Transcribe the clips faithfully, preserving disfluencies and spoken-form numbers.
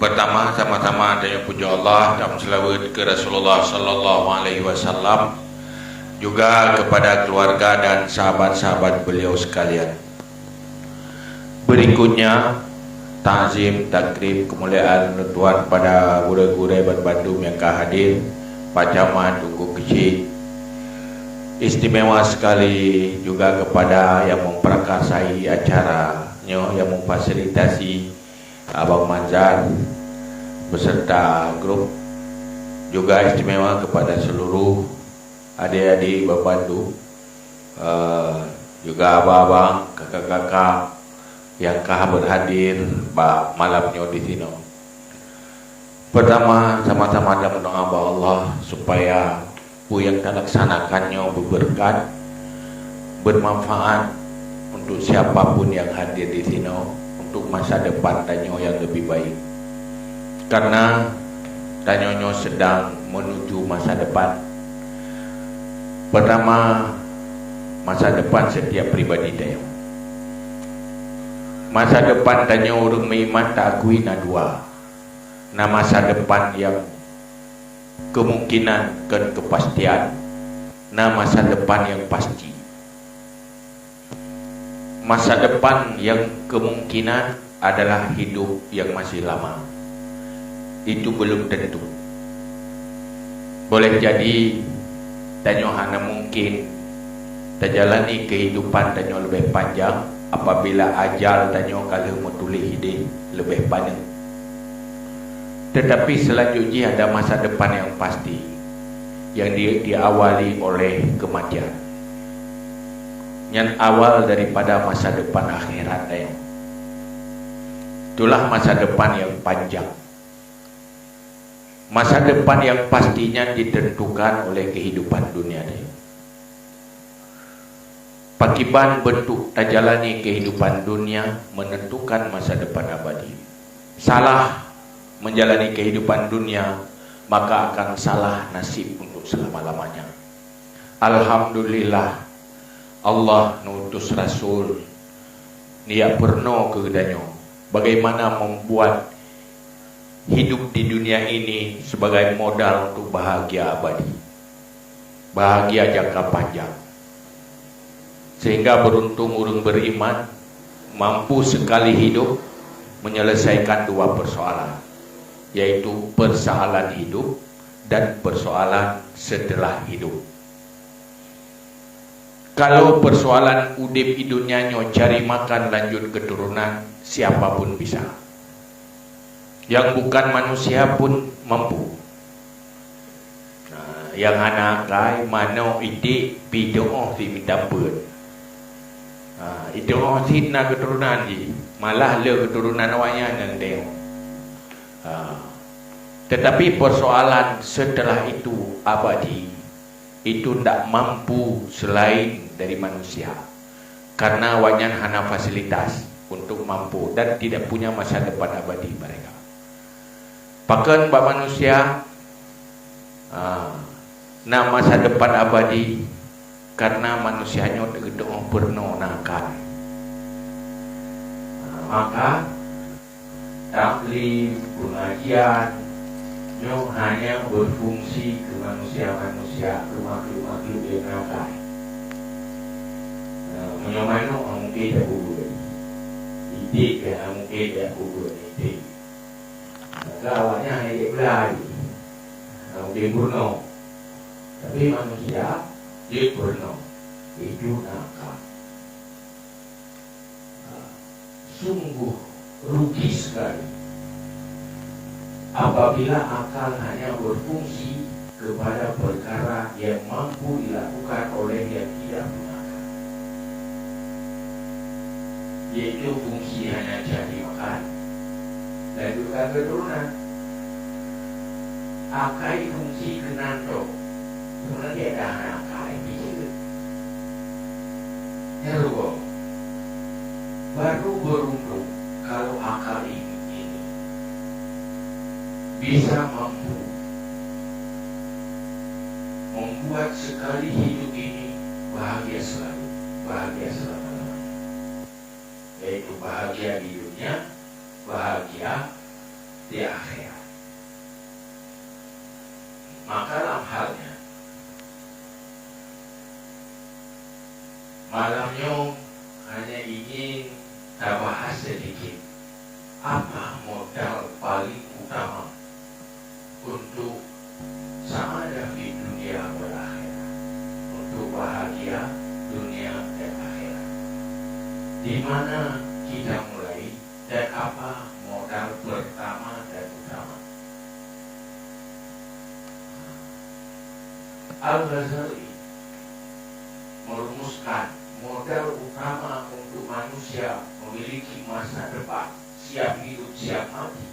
Pertama, sama-sama tanyoe puja Allah dan selawat ke Rasulullah sallallahu alaihi wasallam, juga kepada keluarga dan sahabat-sahabat beliau sekalian. Berikutnya, takzim, takrim, kemuliaan lôn tuan pada gurée-gurée banmandum nyang ka hadir, Pak Camat, Teungku Keuchik. Istimewa sekali juga kepada yang memperakarsai acara nyoe, yang memfasilitasi Abang Manzar beserta grup, juga istimewa kepada seluruh adik-adik banmandum, eh, juga abang-abang, kakak-kakak yang ka berhadir bak malam nyoe di sinoe. Pertama, sama-sama dak meudoa bak Allah supaya peue nyang talaksanakan nyoe beubeureukat, beumanfaat untuk siapa pun nyang hadir di sinoe, untuk masa depan tanyoe nyang leubeh baik. Karena tanyoe nyoe sedang menuju masa depan. Pertama, masa depan setiap pribadi tanyoe. Masa depan tanyoe ureuëng meuiman taakui na dua. Na masa depan nyang kemungkinan kon kepastian, na masa depan nyang pasti. Masa depan nyang kemungkinan adalah hidup nyang masih lama. Itu belum tentu. Boleh jadi tanyoe hana mungkin tajalani kehidupan tanyoe leubeh panjang apabila ajal tanyoe ka lheueh meutuléh idéh leubeh paneuk. Tetapi selanjut jih ada masa depan nyang pasti, nyang di-, diawali oleh kematian. Nyan awal daripada masa depan akhirat tanyoe. Itulah masa depan nyang panjang. Masa depan nyang pasti nyan ditentukan oleh kehidupan dunia tanyoe. Pakiban bentuk tajalani kehidupan dunia menentukan masa depan abadi. Salah menjalani kehidupan dunia, maka akan salah nasib untuk selama-lamanya. Alhamdulillah, Allah neutus Rasul, neujak peurunoe keu geutanyoe bagaimana membuat hidup di dunia ini sebagai modal untuk bahagia abadi, bahagia jangka panjang. Sehingga beruntung ureuëng beriman mampu sekali hidup menyelesaikan dua persoalan, yaitu persoalan hidup dan persoalan setelah hidup. Kalau persoalan udeb di dunia nyoe cari makan lanjut keturunan, siapa pun bisa. Nyang bukan manusia pun mampu. Nah, nyang hana akai, manok, iték, pih teu'oh sit mita peuet. Ha, iteu'oh sit na keuturonan jih, malah le keuturonan awaknyan nyang teu'oh. Ha. Tetapi persoalan setelah itu abadi, itu ndak mampu selain dari manusia, karena awaknyan hana fasilitas untuk mampu dan tidak punya masa depan abadi mereka. Pakon bak manusia, ah, na masa depan abadi, karena manusia nyoe teugeuteu'oh peurunoe na akai. Ah, maka taklim, pengajian nyoe hanya berfungsi keu manusia-manusia, keu makhluk-makhluk nyang na akai. Ah, meunyoe manok, ah, mungken jak kubuet. Iték, ah, mungken jak kubuet iték. Maka awaknyan hana jeuet beulai, hana udeb peurunoe. Tapi manusia jeuet peurunoe, itu na akai. Sungguh rugi sekali apabila akal hanya berfungsi kepada perkara yang mampu dilakukan oleh yang tidak punya akal, yaitu fungsi hanya cari makan dan juga keturunan. Akai fungsi keunan tok, sebenarnya dah hana akai pih jeuet. Nyang rubah, baru beruntung kalau akal ini, ini bisa mampu membuat sekali hidup ini bahagia selalu, bahagia selama-lamanya. Yaitu bahagia di dunia, bahagia di akhirat. Maka lam hal nyan, malam nyoe hanya ingin tabahas sedikit apa modal paling utama untuk sa'adah fid dunya wal akhirah, untuk bahagia dunia dan akhirat. Di mana kita mulai dan apa modal pertama dan utama? Al-Ghazali merumuskan modal utama untuk manusia memiliki masa depan, siap hidup, siap mati,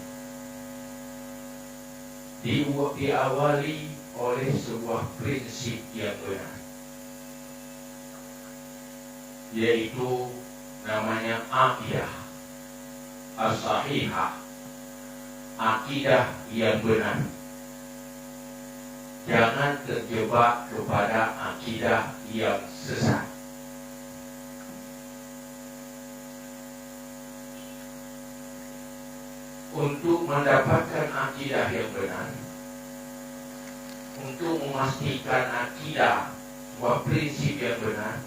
di-, diawali oleh sebuah prinsip yang benar, yaitu namanya akidah as-sahihah, akidah yang benar. Jangan terjebak kepada akidah yang sesat. Untuk mendapatkan akidah yang benar, untuk memastikan akidah, sebuah prinsip yang benar,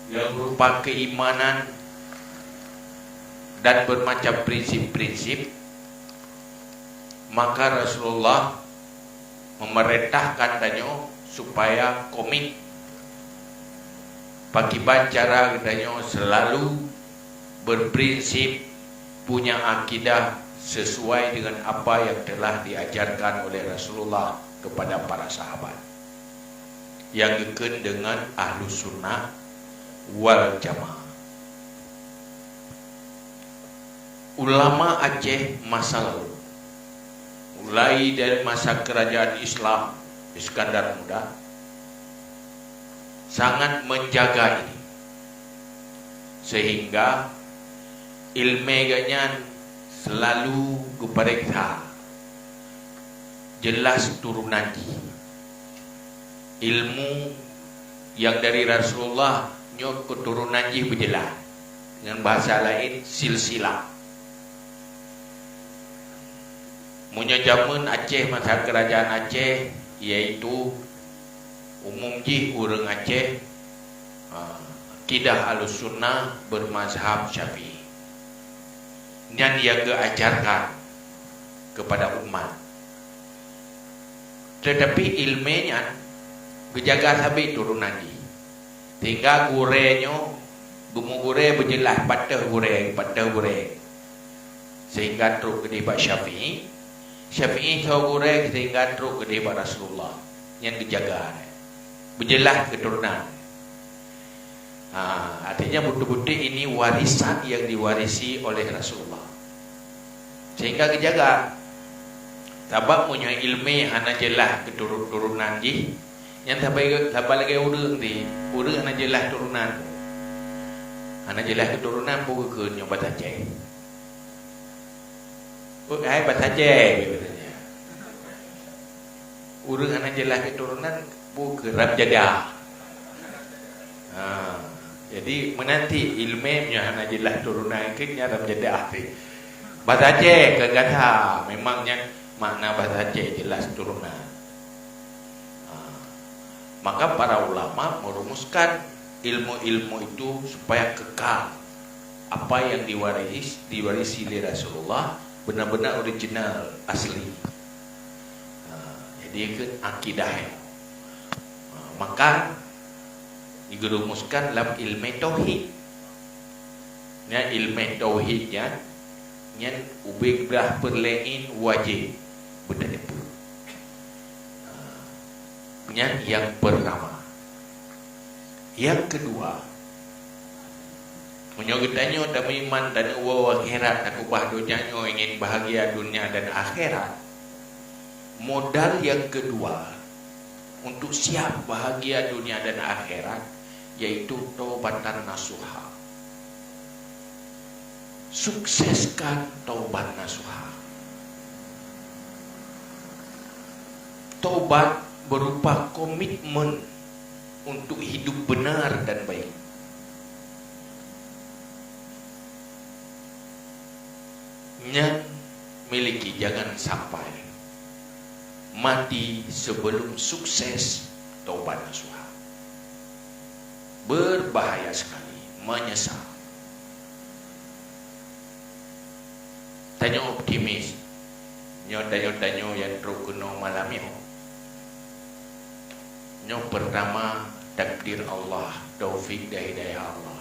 yang berupa keimanan dan bermacam prinsip-prinsip, maka Rasulullah memerintahkan tanyoe supaya komit pakriban cara geutanyoe selalu berprinsip, punya akidah sesuai dengan apa yang telah diajarkan oleh Rasulullah kepada para sahabat, yang geukheun dengan Ahlus Sunnah wal Jamaah. Ulama Aceh masa lalu, mulai dari masa kerajaan Islam Iskandar Muda, sangat menjaga ini, sehingga ilmé geuhnyan selalu geupareksa jelas turunan jih. Ilmu nyang dari Rasulullah nyoe keuturonan jih beujeulaih, ngon bahasa laén silsilah. Meunyoe jameun Aceh, masa keurajaan Aceh, yaitu umum jih ureuëng Aceh, ha, akidah Ahlussunnah bermazhab Syafi'i. Nyan nyang geuajarkan keupada umat. Teutapi iéleumé nyan geujaga sabe turonan jih. Sehingga gurée nyoe geumeugurée beujeulaih, pat teuh gurée, pat teuh gurée, sehingga trok keudeh bak Syafi'i. Syafi'i soe gurée sehingga trok keudeh bak Rasulullah. Nyan geujaga, beujeulaih keuturonan. Ha, artinya betul-betul ini warisan yang diwarisi oleh Rasulullah. Sehingga geujaga. Sabab meunyoe iéleumé hana jeulaih keuturun-, turonan jih, nyan saban, saban lagée ureuëng di, ureuëng hana jeulaih turonan. Hana jeulaih keuturonan peue geukheun nyoe bahasa Aceh. Oh, hai bahasa Aceh, katanya. Ureuëng hana jeulaih keuturonan, peue keu ram jadah. Ha, jadi meunanti iéleumé nyan hana jeulaih turonan, keu nyan ram jadah teuh. Bahasa Aceh keu gata, memang nyan makna bahasa Aceh jeulaih turonan. Ha, maka para ulama merumuskan ilmu-ilmu itu supaya kekal. Apa yang diwaris, diwarisi lé Rasulullah benar-benar original, asli. Ha, jadi keu akidah nyoe. Ha, maka digeurumuskan lam iéleumé tauhid. Nyan iéleumé tauhid nyan, nyan ubé blah peureulée wajéb beuteupeue. Ha, nyan nyang peurtama. Nyang keudua, meunyoe geutanyoe tameuiman, taneuwoe akhirat, takeubah donya nyoe ingin bahagia dunia dan akhirat, modal nyang keudua untuk siap bahagia dunia dan akhirat, yaitu taubatan nasuha. Sukseskan taubat nasuha. Taubat berupa komitmen untuk hidup benar dan baik. Nyan miliki, jangan sampai mati sebelum sukses taubat nasuha. Berbahaya sekali, menyesal. Tanyoe optimis. Nyoe tanyoe-tanyoe nyang trok keunoe malam nyoe. Nyoe pertama takdir Allah, taufik dan hidayah Allah.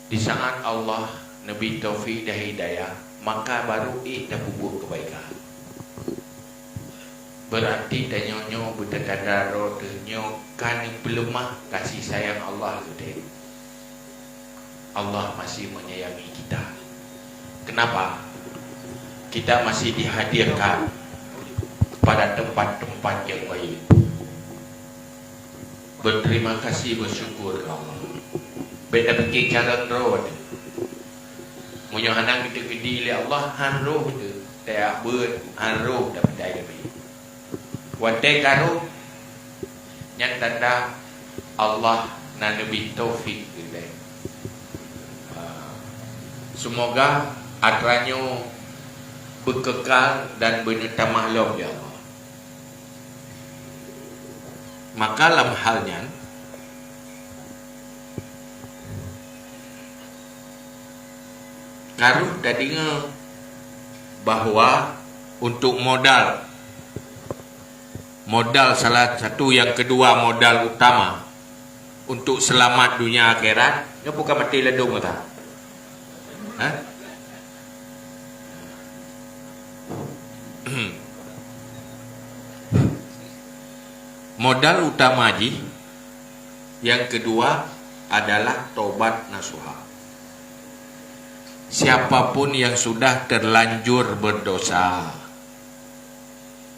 Di saat Allah neubri taufik dan hidayah, maka baru ék tapeubuet keubaikan. Beurati tanyoe nyoe beutatanda droe teuh nyoe ka neupeuleumah kasih sayang Allah geutanyoe. Allah masih menyayangi kita. Kenapa? Kita masih dihadirkan pada tempat-tempat yang baik. Berterima kasih, bersyukur keu Allah. Bèk tapike carông droe teuh. Meunyoe hana geuteukeudi lé Allah, han roh teuh tajak beuet, han roh tapeutai leubeh. Watèe ka roh, nyan tanda Allah na neubri taufik keu geutanyoe. Semoga atra nyoe beukekal dan beuneutamah lom, ya Allah. Maka lam hal nyan, karu tadeungoe bahwa untuk modal, modal salah satu, nyang keudua modal utama untuk seulamat dunia akhirat, nyoe bukan maté ladôm gata. Ha? Modal utama jih, nyang keudua adalah tobat nasuha. Siapapun yang sudah terlanjur berdosa,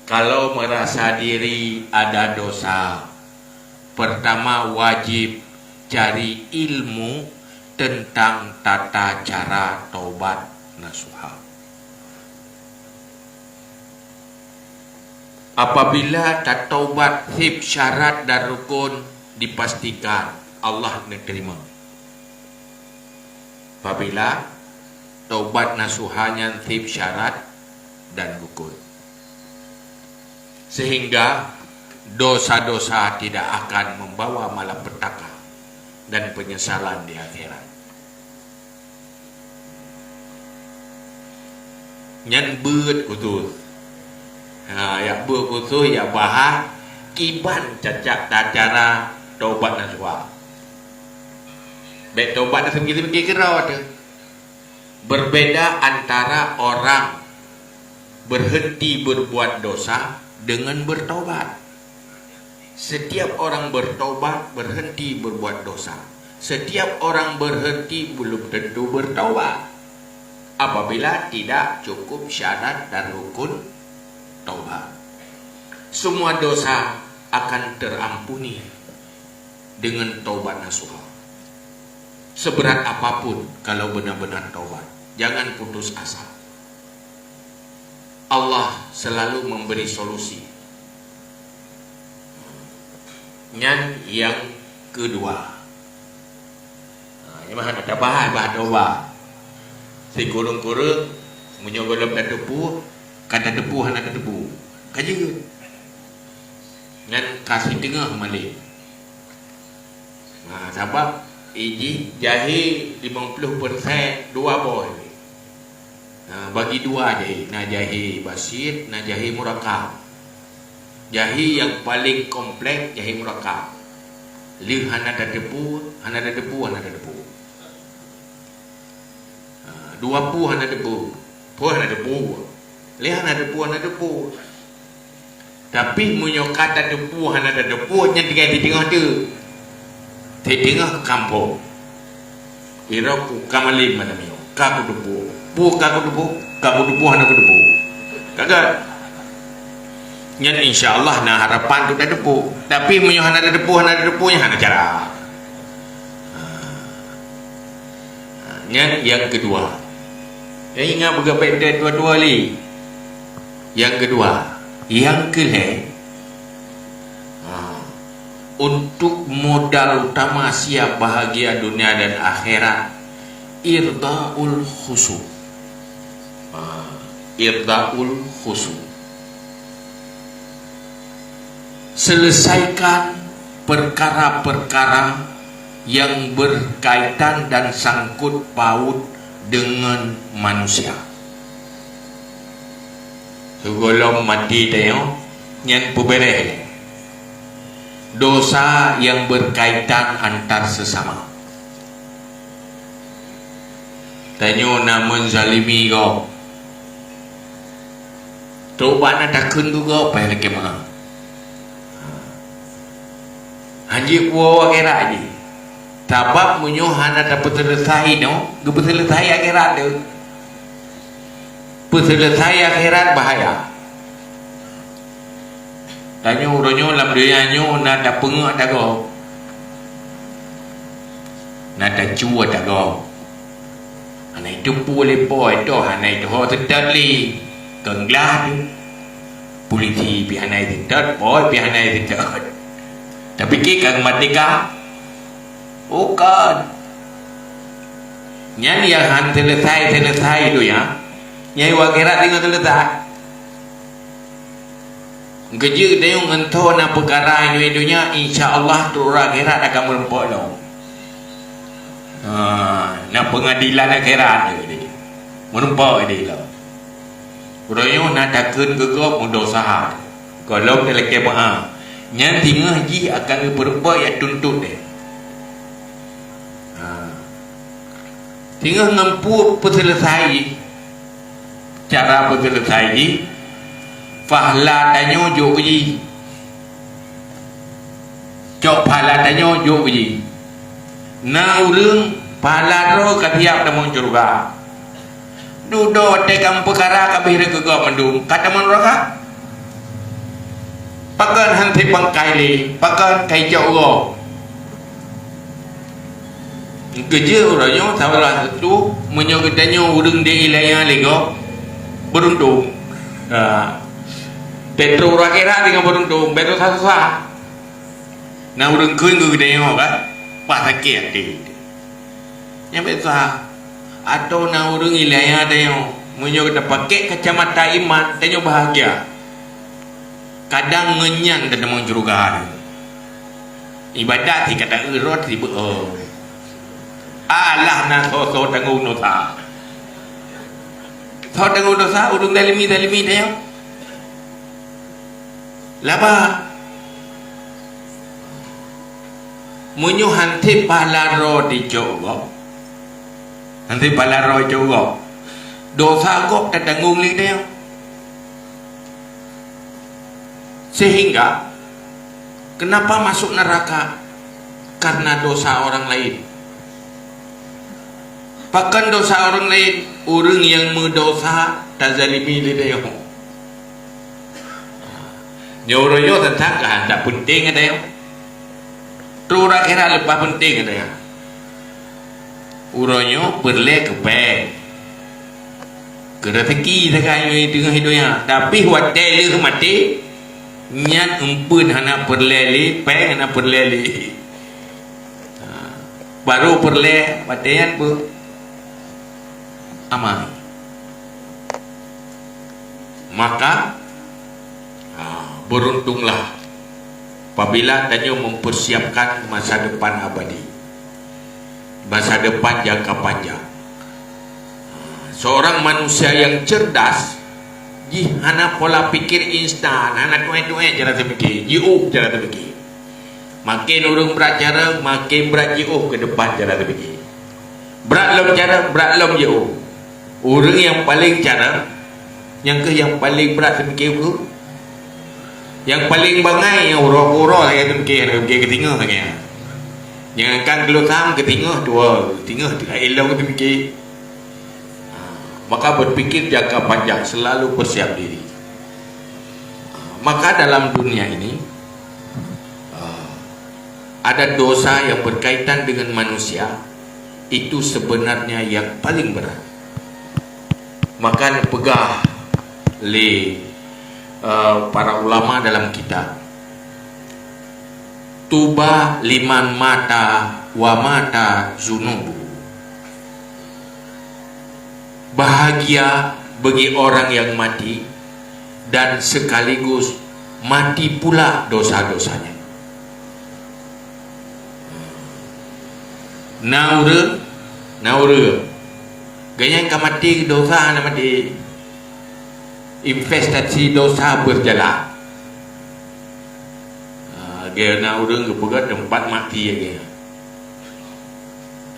kalau merasa diri ada dosa, pertama wajib cari ilmu tentang tata cara tobat nasuha. Apabila tatobat seb syarat dan rukun, dipastikan Allah neuterima. Apabila tobat nasuha nyan seb syarat dan rukun, sehingga dosa-dosa tidak akan membawa malapetaka dan penyesalan di akhirat. Nyan beuet khusus. Ha, jak beuet khusus, jak bahas kiban cacak cara tobat nasuha. Bèk tobat nasuha mungkin keudroe teuh. Berbeda antara orang berhenti berbuat dosa dengan bertobat. Setiap orang bertobat berhenti berbuat dosa. Setiap orang berhenti belum tentu bertobat. Apabila tidak cukup syarat dan rukun taubat, semua dosa akan terampuni dengan taubat nasuha. Seberat apapun, kalau benar-benar taubat, jangan putus asa. Allah selalu memberi solusi. Nyan nyang keudua. Ha, nyan mah hana tabahas bah tobat. Sikureueng-kureueng, meunyoe gohlom tateupeue, ka tateupeue hana tateupeue, ka jeuet. Nyan ka siteungoh malèe. Ha, sabab ijih jahé limong ploh persen dua boh. Ha, bagi dua jahé, na jahé basit, na jahé murakab. Jahé nyang paleng kompleks jahé murakab. Lheueh hana tateupeue, hana tateupeue, hana tateupeue. Ha, dua peue hana teupeue, peue hana teupeue. Lheueh hana teupeue, hana teupeue. Tapi meunyoe ka tateupeue hana tateupeue, nyan tinggai siteungoh teuk. Siteungoh kampông. Ira peue ka malem malam nyoe. Ka kuteupeue. Peue ka kuteupeue? Ka kuteupeue hana kuteupeue. Ka gèt? Nyan insya Allah na harapan untuk tateupeue. Tapi meunyoe hana tateupeue, hana tateupeue, nyan hana cara. Ha. Ha, nyan nyang keudua. Nyang ingat beugabèe dua-dua lé. Nyang keudua, nyang keulhèe, ha, untuk modal utama siap bahagia dunia dan akhirat, Irdaul khusu. Ah, irdaul khusu. Selesaikan perkara-perkara yang berkaitan dan sangkut paut dengan manusia. Sigohlom maté tanyoe, nyan peubeureh lé dosa yang berkaitan antar sesama. Tanyoe na meuzalimi gob, trok bak na takheun keu gob, payah lakée meu'ah. Hanjeuet woe akhirat jih. Sabab meunyoe hana tapeuseuleusai nyoe, geupeuseuleusai akhirat teuh. Peuseuleusai akhirat bahaya. Tanyoe uroe nyoe lam donya nyoe na tapeungeuet ata gob, na tacue ata gob. Hana jiteupeue lé po, eh, toh hana jiteuho seutôt lé. Kon glah tu. Polisi pih hana jiseutôt, po pih hana jiseutôt. Tapi keu ka merdeka, oh kon. Nyan nyang han selesai-selesai tu ya. Nyang u akhirat tinggai selesai. Geujeuet tanyoe ngon tho na peukara nyoe donya, insya Allah trok u akhirat akan meureumpok lom. Ha, na peungadilan akhirat nyoe. Meureumpok di lom. Uroe nyoe na takheun keu gob meudesya. Gohlom talakée meu'ah. Nyan singoh jih akan geupeureumpok jak tuntot deh. Ha. Singoh ngon peue peuseuleusai jih. Cara peuseuleusai jih, pahala tanyoe jok keu jih. Cok pahala tanyoe jok keu jih. Na ureuëng pahala droe ka siab tamong syeuruga. Dudoe watée ka meupeukara ka bri keu gob mandum, ka tamong nuraka. Pakon han sép bangkai lé, pakon ka icok uroe. Geujeuet uroe nyoe salah satu, meunyoe geutanyoe ureuëng di iéleumé lé gob, beuruntung. Ha. Peutro uroe akhirat deungon beuruntung, bèk susah-susah. Na ureuëng kheun keu geutanyoe kan, bah sakét até. Nyan bèk susah. Atau na ureuëng iéleumé tanyoe, meunyoe tapakèk kacamata iman, tanyoe bahagia. Kadang ngon nyan tatamong syeuruga. Ibadat si ka taeu rot si beu-, oh. Alah na soe-soe tanggong dosa. Soe tanggong dosa, ureuëng zalimi-zalimi tanyoe. Laba. Meunyoe han sép pahala droe jicok gob, han sép pahala droe jicok gob, dosa gob tatanggong lé tanyoe. Sehingga, kenapa masuk neraka? Karena dosa orang lain. Pakon dosa ureuëng laén? Ureuëng nyang meudosa tazalimi lé tanyoe. Nyoe uroe nyoe teuntang keuhandak peunteng gata nyoe. Trok uroe akhirat leubeh peunteng gata nyoe. Uroe nyoe peureulée keu péng, keu raseuki sagai nyoe teungoh hidup nyan. Tapi watée lheueh maté, nyan eumpeuen hana peureulée lé, péng hana peureulée lé. Ha, barô peureulée watée nyan peue? Amai. Maka, ha, beruntunglah apabila tanyoe mempersiapkan masa depan abadi, masa depan jangka panjang. Ha, seorang manusia yang cerdas, jih hana pola pikir instan, hana tuét-tuét cara teupikir, jiôh cara teupikir. Makin ureuëng brat cara, makin brat jiôh keu depan cara teupikir. Brat lom cara, brat lom jiôh. Ureuëng nyang paleng cara, nyang kheueh nyang paleng brat teupikir kheueh. Nyang paleng bangai, nyang uroe-uroe lagée teupikir, teupikir keu singoh lagée nyan. Nyang akan geulosang keu singoh tuwoe, singoh teuka ilong teupikir. Maka berpikir jangka panjang, selalu persiap diri. Maka dalam dunia ini, ada dosa yang berkaitan dengan manusia, itu sebenarnya yang paling berat. Maka neupeugah lé, eh, para ulama dalam kitab, "Tuba liman mata wa mata zunubu." Bahagia bagi orang yang mati dan sekaligus mati pula dosa-dosanya. Na ureuëng, na ureuëng, gobnyan ka maté dosa, na maté, investasi dosa berjalan. Ah, gobnyan na ureuëng geupeugah teumpat mati lagée nyan.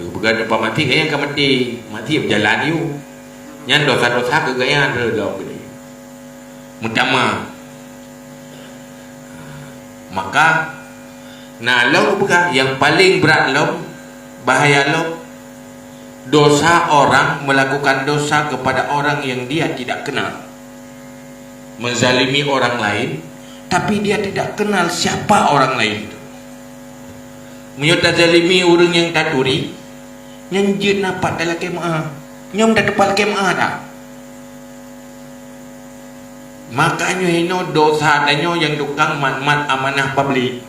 Geupeugah teumpat mati, gobnyan ka maté, mati berjalan yue. Nyan dosa-dosa keu gobnyan lom geude. Meutamah. Maka, na lom geupeugah, nyang paleng brat lom, bahaya lom, dosa orang melakukan dosa kepada orang yang dia tidak kenal. Menzalimi orang lain, tapi dia tidak kenal siapa orang lain itu. Meunyoe tazalimi ureuëng nyang taturi, nyan jeuet na pat talakée meu'ah. Nyoe tateupeue lakée meu'ah dak? Makanya inoe dosa tanyoe nyang tukang mat-mat amanah publik.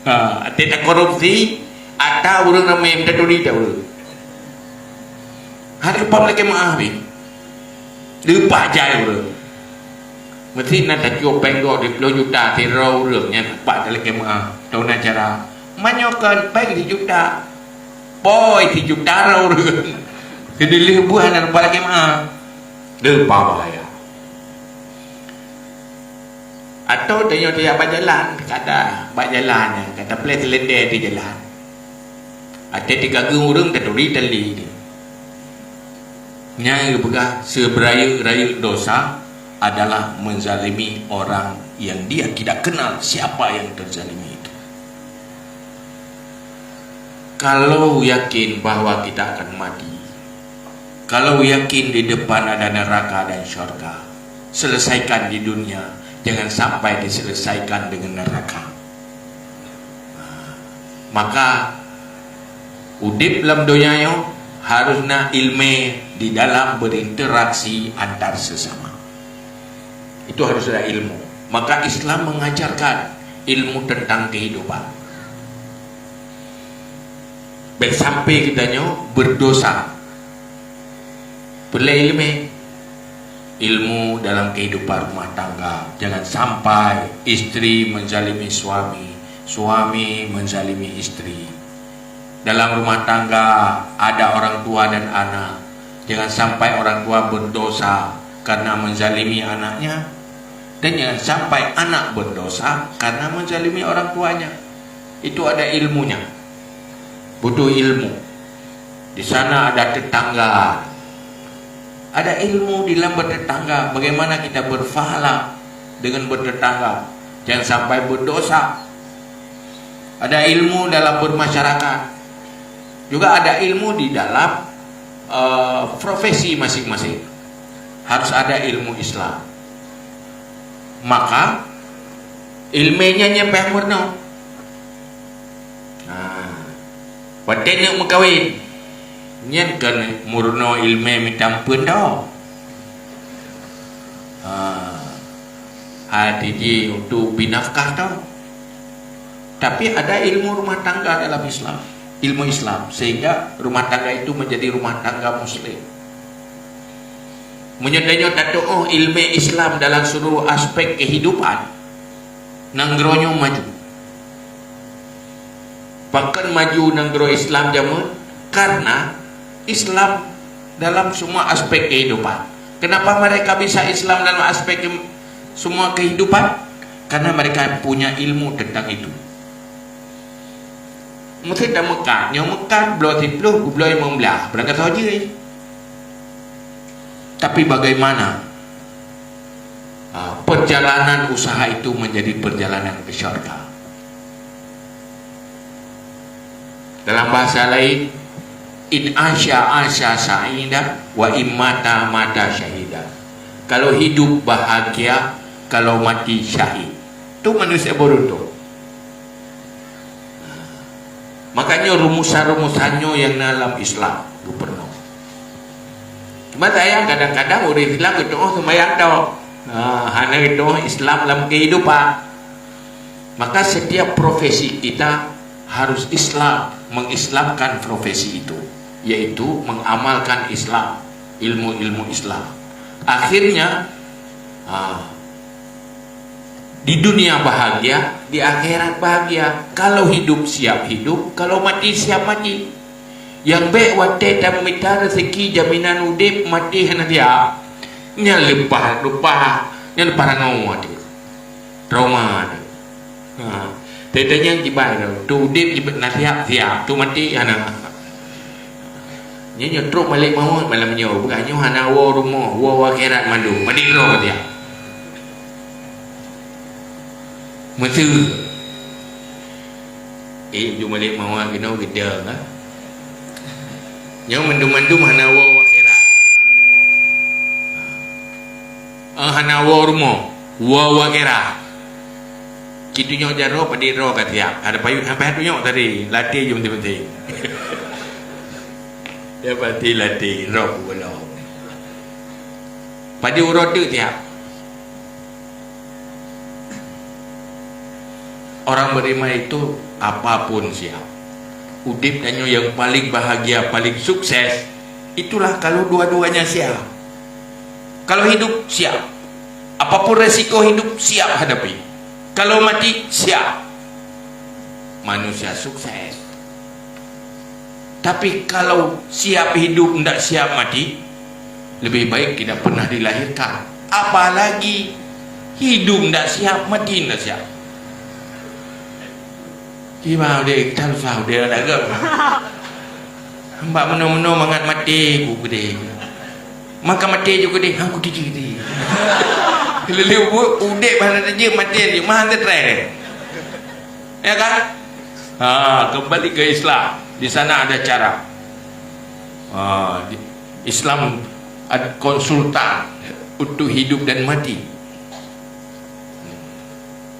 Ha, até takorupsi, ata ureuëng ramé taturi ata ureuëng. Hana pam lakée meu'ah beh. Leupah jai ureuëng. Meusti na tacok péng gob di ploh juta sidroe ureuëng nyan pat talakée meu'ah. Tahu na cara. Meunyoe kon péng sijuta. Poi sijuta droe ureuëng. Keudeh lheueh buah na leupah lakée meu'ah. Leupah bahaya. Atau tanyoe tajak bak jalan, kata bak jalan nyan, kata pleh seulendé di jalan. Até teugageung ureuëng taturi tali dia. Nyang geupeugah seuberayeuk-rayeuk dosa adalah menzalimi orang yang dia tidak kenal siapa yang terzalimi itu. Kalau yakin bahwa kita akan mati, kalau yakin di depan ada neraka dan syurga, selesaikan di dunia, jangan sampai diselesaikan dengan neraka. Maka, udeb lam donya nyoe harus na ilmu di dalam berinteraksi antar sesama. Itu harus ada ilmu. Maka Islam mengajarkan ilmu tentang kehidupan. Bék sampai kita nyoe berdosa. Peulée ilmu, ilmu dalam kehidupan rumah tangga. Jangan sampai istri menzalimi suami, suami menzalimi istri. Dalam rumah tangga ada orang tua dan anak. Jangan sampai orang tua berdosa karena menzalimi anaknya, dan jangan sampai anak berdosa karena menzalimi orang tuanya. Itu ada ilmunya. Butuh ilmu. Di sana ada tetangga. Ada ilmu di dalam bertetangga. Bagaimana kita berfahalah dengan bertetangga. Jangan sampai berdosa. Ada ilmu dalam bermasyarakat. Juga ada ilmu di dalam, eh, profesi masing-masing. Harus ada ilmu Islam. Maka, ilmu nyan nyang payah meurunoe. Nah, watée neuk meukawen, nyan kon meurunoe ilmu mita peue tau. Ha, hati jih untuk binafkah tau. Tapi ada ilmu rumah tangga dalam Islam, ilmu Islam, sehingga rumah tangga itu menjadi rumah tangga muslim. Meunyoe tanyoe tatuoh ilmu Islam dalam seluruh aspek kehidupan, nanggroe nyoe maju. Pakon maju nanggroe Islam jameun? Karena Islam dalam semua aspek kehidupan. Kenapa mereka bisa Islam dalam aspek ke-, semua kehidupan? Karena mereka punya ilmu tentang itu. Meusti tameukat, nyoe meukat bloe siploh, bloe limong blaih, beurangkat saja. Tapi bagaimana, ah, perjalanan usaha itu menjadi perjalanan ke syurga? Dalam bahasa lain, "In asya asya sa'ida, wa in mata mata syahida." Kalau hidup bahagia, kalau mati syahid. Tu manusia beruntung. Makanya rumusan-rumusan nyoe nyang na lam Islam geupeureunoe. Cuma sayang kadang-kadang ureuëng Islam geutuoh seumayang tok. Ha, hana geutuoh Islam lam kehidupan. Maka setiap profesi kita harus Islam, mengislamkan profesi itu, yaitu mengamalkan Islam. ilmu-ilmu Islam. Akhirnya, ha, di dunia bahagia, di akhirat bahagia. Kalau hidup siap hidup, kalau mati siap mati. Nyang bèk watèe tamita raseuki jaminan udép, maté hana siap. Nyan leupah, leupah, nyan leupah rangoe teuh. Trauma teuh. Ha. Teuh-teuh nyang jibai teuh. Teuh udép jibai na siap-siap, teuh maté hana. Nyan nyoe trok malaikat maut malam nyoe. Bukan nyoe hana woe rumoh, woe akhirat mandum. Maté droe siap. Meuseu. Eh, ujong malaikat maut keunoe geudong, ha? Nyoe mandum-mandum hana woe akhirat. Ah, hana woe rumoh, woe akhirat. Ci tunyok jaroe, padé droe ka siap. Ada payut sampai tunyok tadi, latih jom penting. Ya, pasti latih, roh belom. Padé uroe teuk siap. Orang beriman itu apapun siap. Udép tanyoe yang paling bahagia, paling sukses, itulah kalau dua-duanya siap. Kalau hidup, siap. Apapun resiko hidup, siap hadapi. Kalau mati, siap. Manusia sukses. Tapi kalau siap hidup, ndak siap mati, lebih baik tidak pernah dilahirkan. Apalagi hidup ndak siap, mati ndak siap. Kiban udép, tan usah udép dak geuh. Bak meunoe-meunoe mangat maté ku keudéh. Maka maté ju keudéh, hang ku tiji keudéh. Lé-lé buet udép hana teujeuet, maté ju, mah hana stress. Ya kan? Ha, kembali ke Islam. Di sana ada cara. Ha, di, Islam ada konsultan untuk hidup dan mati.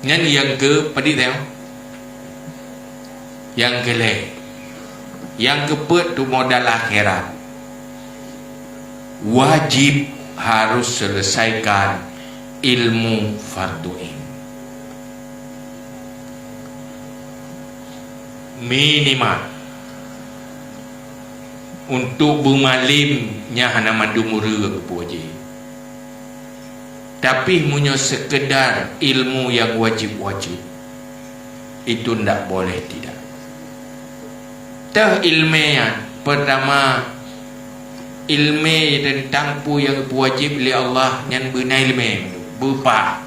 Nyan nyang keu padit teuh? Nyang keu lhèe. Nyang keu peuet tu modal akhirat. Wajib harus selesaikan ilmu fardu ain. Minimal. Untuk beumalém nyan hana mandum ureueng geupeuwajéb. Tapi meunyoe sekedar ilmu yang wajib-wajib, itu ndak boleh tidak. Teuh ileumèe nyan, pertama, ileumèe teuntang peue nyang geupeuwajéb lé Allah nyan beuna ileumèe, beupah.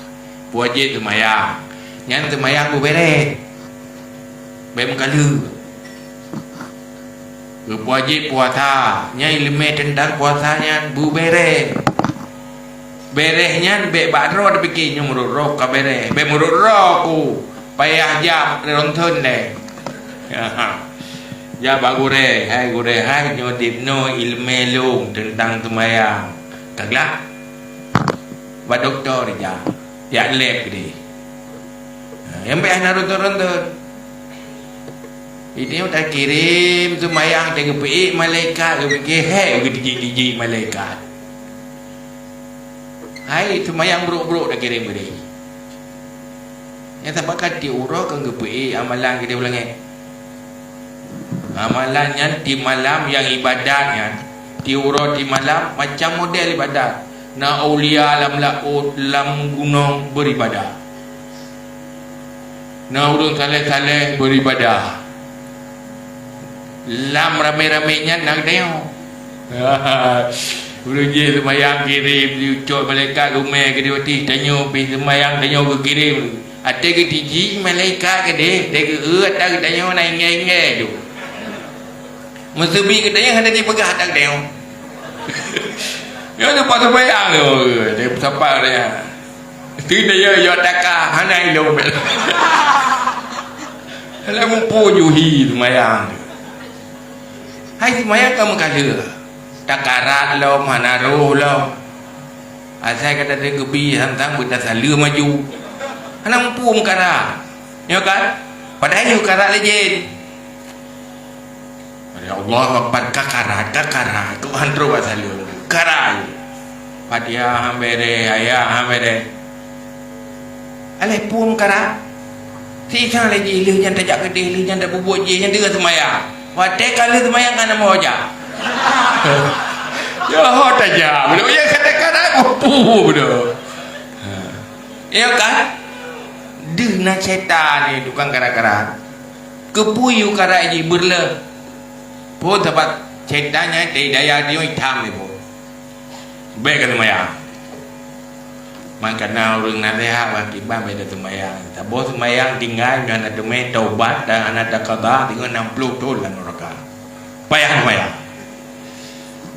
Peuwajéb seumayang, nyan seumayang beubèrèh, bèk meukaleuek. Geupeuwajéb puasa, nyan ileumèe teuntang puasa nyan beubèrèh. Bèrèh nyan bèk bak droe tapike nyoe meurot droe ka bèrèh, bèk meurot droe ku payah jak ronton lé. Jak bak gurèe, "Hai gurèe, hai nyoe dibnoe ileumèe lôn teuntang seumayang." Ka glak. Bak dokto rijak, jak lab keudéh. Ha, nyang bèk hana ronton-ronton. Itu nyang takirém seumayang, teugeupeuék malaikat, geupike hék geutijik-tijik malaikat. Hai seumayang brok-brok takirém keudéh. Nyang sapat ka tiep uroe keu geupeuék amalan keudéh u langèt. Amalan nyan tiep malam nyang ibadat nyan, tiep uroe tiep malam macam model ibadat. Na aulia lam laôt, lam gunong beuribadah. Na ureueng saleh-saleh beuribadah. Lam ramé-ramé nyan na geutanyoe. Ureueng jih seumayang kirém, jiucok malaikat geumè keudéh watèe tanyoe pih seumayang tanyoe geukirém. Watèe geutijik malaikat keudéh, watèe geu-eu ata geutanyoe na inggèe-inggèe tu. Meuseubi geutanyoe hana jipeugah ata geutanyoe. Nyoe teupeu seumayang tu, teupeu sapa geutanyoe. Teuh tanyoe yôh taka hana ilôn bèk. Lé muphom ju hi seumayang. Hai seumayang ka meukaleuek. Takarat lom, hana roh lom. Asai ka tateugeubri sang-sang beutasaleuem aju. Hana muphom karat. Nyoe kan? Padahai nyoe karat lé jén. Allahu Akbar, ka karat, ka karat. Tuhan trok bak saleuem. Karat. Fatihah han bèrèh, ayat han bèrèh. Alah phom karat. Sisang lé jih lheueh nyan tajak keudéh, lheueh nyan tapubuet jih, nyan teungoh seumayang. Watèe ka lheueh seumayang ka na meuho jak. Oh, tajak. Belum ya kata-kata kupu tu. Ha. Ya kan? Deuh na syaitan ni tukang karat-karat. Keupeue yue karat jih beureuloh. Phon sabab syaitan nyan dari daya dia hitam ni, phon. Bèk ka seumayang. Makana ureueng naseuhat bak kiban bèk taseumayang. Saboh seumayang tinggai, nyan hana teumè taubat dan hana taqadha, deungon nam ploh thôn lam neuraka. Payah seumayang.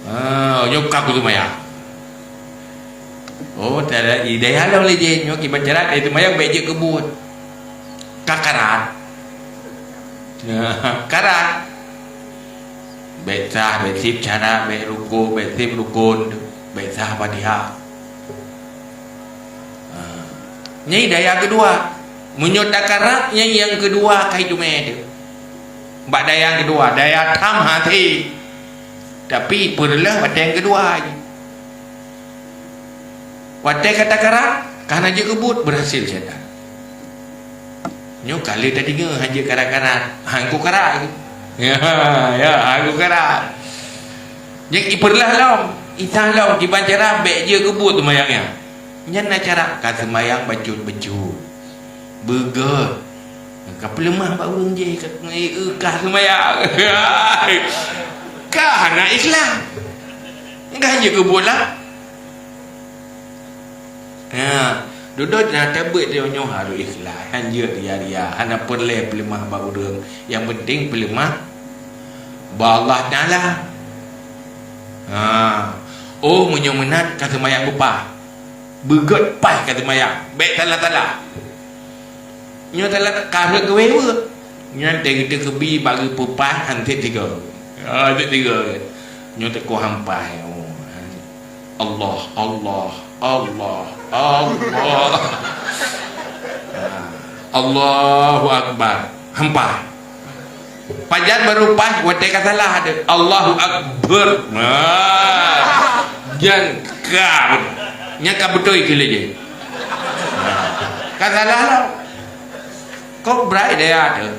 Ah, nyoe ka kuseumayang. Oh, tara, i daya lom lé jih, nyoe kiban cara taseumayang bèk jeuet keu buet. Ka karat. Karat. Bèk sah, bèk sép syarat, bèk rukon, bèk sép rukon, bèk sah Fatihah. Ha. Nyan daya keudua. Meunyoe takarat, nyan nyang keudua ka iteumè teuh. Bak daya keudua, daya tham hase. Tapi, peureuloh watèe nyang keudua jih. Watèe ka takarat, ka hana jeuet keu buet, beurhasil syaitan. Nyoe ka lheueh tadeungoe hana jeuet karat-karat. Han ku karat. Ya, ya, han ku karat. Nyan ipeureulah lom, isah lom, kiban cara bèk jeuet keu buet seumayang nyan. Nyan na cara, ka seumayang bacut-bacut. Beugèt. Ka peuleumah bak ureueng jéh, ka, ka seumayang. Ka hana ikhlas. Ka jeuet keu buet lah. Ha, dudoe na tabeuet nyoe harôh ikhlas, han jeuet ria-ria, hana peureulèe peuleumah bak ureueng. Nyang penting peuleumah bak Allah Taala. Ha. Oh, meunyoe meunan ka seumayang beupaih. Beugèt paih ka seumayang. Bèk salah-salah. Nyoe teulat ka rhot geuwèe-wèe. Nyan teugeuteukeubie bak geupeupaih han sép tiga. Ah, sép tiga. Nyoe teukoh hampai. Oh, Allah, Allah, Allah, Allah. Ah, Allahu Akbar. Hampai. Pajan baru paih watèe ka salah ada. Allahu Akbar. Ah. Jan ka. Nyan ka beutôi keu lé jih. Ka salah lah. Kok brat i daya teuh?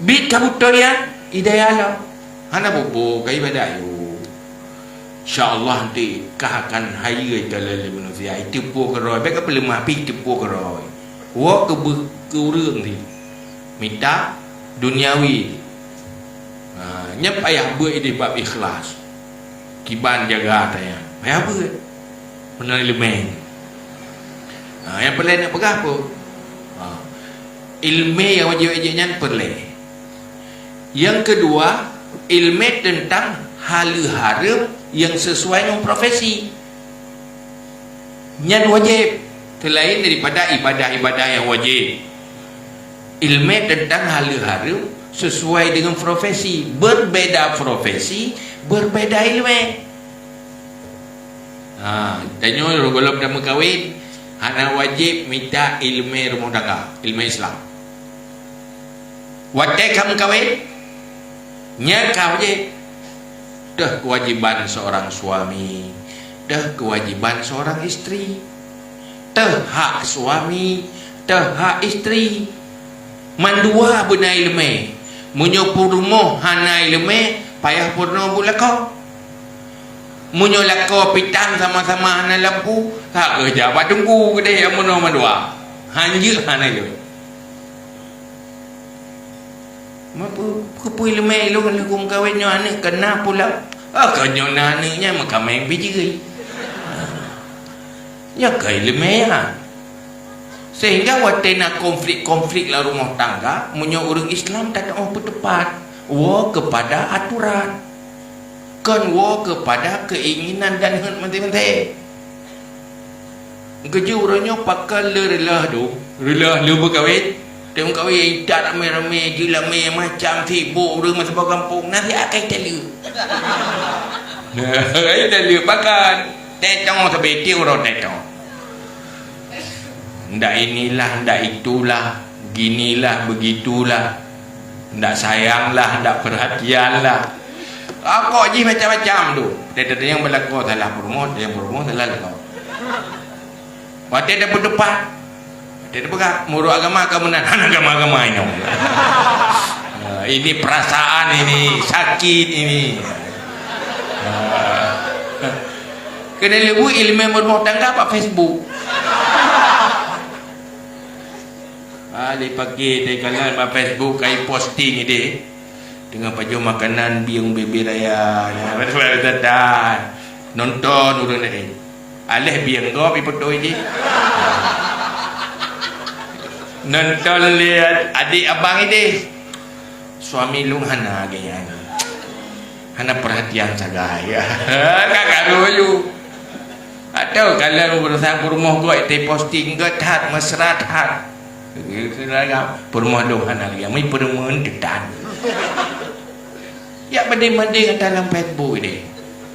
Bit ka beutôi nyan, i daya lom. Hana bobo ka ibadat yôh. Insya Allah nanti kah akan hayeue jalan lé manusia. Iteupeue keurôi, bèk ka peuleumah pih iteupeue keurôi. Woe keu beu-, keu ureueng sih. Mita duniawi. Ha, nyan payah beuet idéh bab ikhlas. Kiban jaga tanyan. Payah beuet. Meunan ileumèe. Ha, nyang peureulèe neupeugah peue? Ha. Ileumèe nyang wajéb-wajéb nyan peureulèe. Nyang keudua, ileumèe teuntang haleue hareuem nyang sisuai ngon profesi. Nyan wajéb, seulaén daripada ibadah-ibadah nyang wajéb. Ileumèe teuntang haleue hareuem sisuai deungon profesi. Beubeda profesi, beubeda ileumèe. Ha, tanyoe gohlom tameukawen, hana wajéb mita ileumèe rumoh tangga, ileumèe Islam. Watèe ka meukawen, nyan ka wajéb. Teuh keuwajéban seurang suami, teuh keuwajéban seurang istri. Teuh hak suami, teuh hak istri. Mandua beuna ileumèe. Meunyoe peurumoh hana ileumèe, payah peurunoe buet lakoe. Meunyoe lakoe pitang sama-sama hana lampu, ka kheueh jak bak teungku keudéh nyang meurunoe mandua. Hanjeuet hana ileumèe. Meupeu-, keupeue ileumèe lôn lheueh meukawen nyoe aneuk keu na pulang? Ah, keu nyoe na aneuk nyan meukaméng pih jih. Nyoe keuh ileumèe nyan. Sehingga watèe na konflik-konflik lam rumoh tangga, meunyoe ureueng Islam tateu'oh peuteupat, woe keupada aturan. Kon woe keupada keuinginan dan heuet maté-maté. Geujeuet uroe nyoe pakon le reuloh dum, reuloh le meukawen. Teuma kawen idat ramé-ramé, jeuet lamé macam sibok ureueng meusaboh gampông, na siat kai taleuek. Kai taleuek pakon? Teuntang sabe tiep uroe teuntang. Ndak inilah, ndak itulah, ginilah, begitulah, ndak sayanglah, ndak perhatianlah. Pokok jih macam-macam tu. Teuntang nyang beulaku salah peurumoh, nyang peurumoh salah lakoe. Watèe tapeuteupat, watèe tapeugah, meunurot agama ka meunan, hana agama-agama inoe. Ini perasaan ini, sakit ini. Ah. Keuneuk leubu ileumèe beurumah tangga bak Facebook. Ah, di pagi teukalon bak Facebook kai posting idéh. Teungoh pajoh makanan bieng bebe raya. Nonton ureueng laén. Aléh bieng gob ipeutôi jih. Nonton lé adik abang idéh. Suami lôn hana gaya nyan. Hana perhatian sagai. Ka karu aju. Atau kalau berusaha peurumoh gob posting gob that mesra that. Peurumoh lôn hana lagi. Mui peurumoh teutan. Ya banding-banding ata lam Facebook idéh.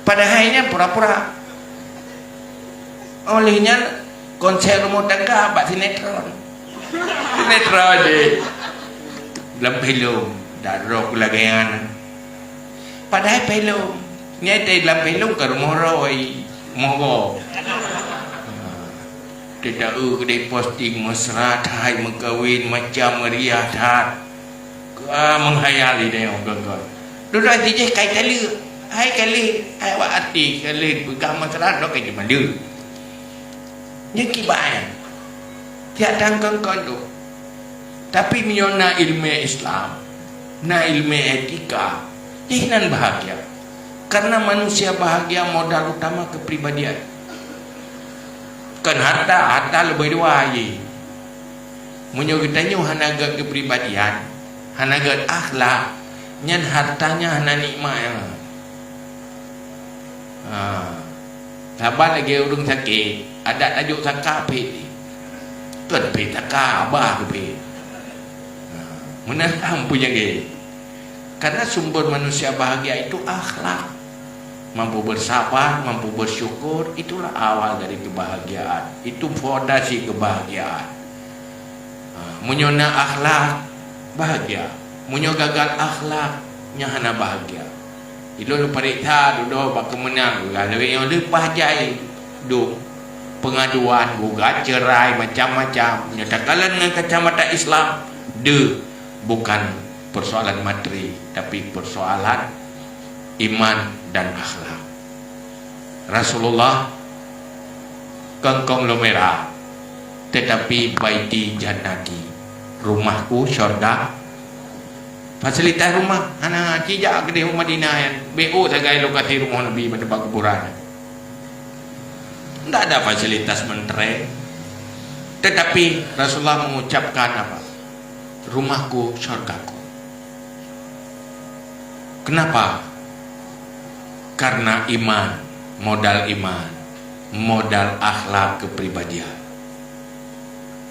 Padahai nyan pura-pura. Oleh nyan konsep rumoh tangga bak sinetron. Sinetron deh. Lam filem dak roh lagèe nyan. Padahai filem. Nyata lam filem ka rumoh roi, rumoh gob. Teuta-eu keudéh posting mesra that, meukawen macam meriah that. Ka meukhayal idéh nyoe kon-kon. Dudoe sijih kai taleuek. Hai kaleuh, hai awak artis, kaleuh peugah masalah lôn kai teuma leuek. Nyan kiban nyan. Tiak tan kon-kon tu. Tapi meunyoe na ileumèe Islam, na ileumèe etika, jih nan bahagia. Karena manusia bahagia modal utama kepribadian. Kon harta, harta leubeh dua jih. Meunyoe geutanyoe hana gèt keupribadian, hana gèt akhlak, nyan harta nyan hana nikmat. Ha. Saban lagèe ureueng sakét, adak tajok saka phet. Kon phet saka, abah keu phet. Ha. Meunan tam peunyakét. Karena sumber manusia bahagia itu akhlak. Mampu bersabar, mampu bersyukur, itulah awal dari kebahagiaan. Itu fondasi kebahagiaan. Ha, meunyoe na akhlak, bahagia. Meunyoe gagal akhlak, nyan hana bahagia. Ilôn pareksa dudoe bak keumeunang, gagal lewat nyang leupah jai dum pengaduan, gugat, cerai, macam-macam. Meunyoe takalon ngon kacamata Islam, deuh bukan persoalan materi, tapi persoalan iman dan akhlak. Rasulullah kon konglomerat, tetapi baiti jannati, rumahku syurga. Fasilitas rumah hana, ci jak keudéh u Madinah nyan, B O sagai lokasi rumoh Nabi bak teumpat kuburan. Ndak ada fasilitas mentereng. Tetapi Rasulullah mengucapkan apa? Rumahku syurgaku. Kenapa? Karena iman, modal iman, modal akhlak kepribadian.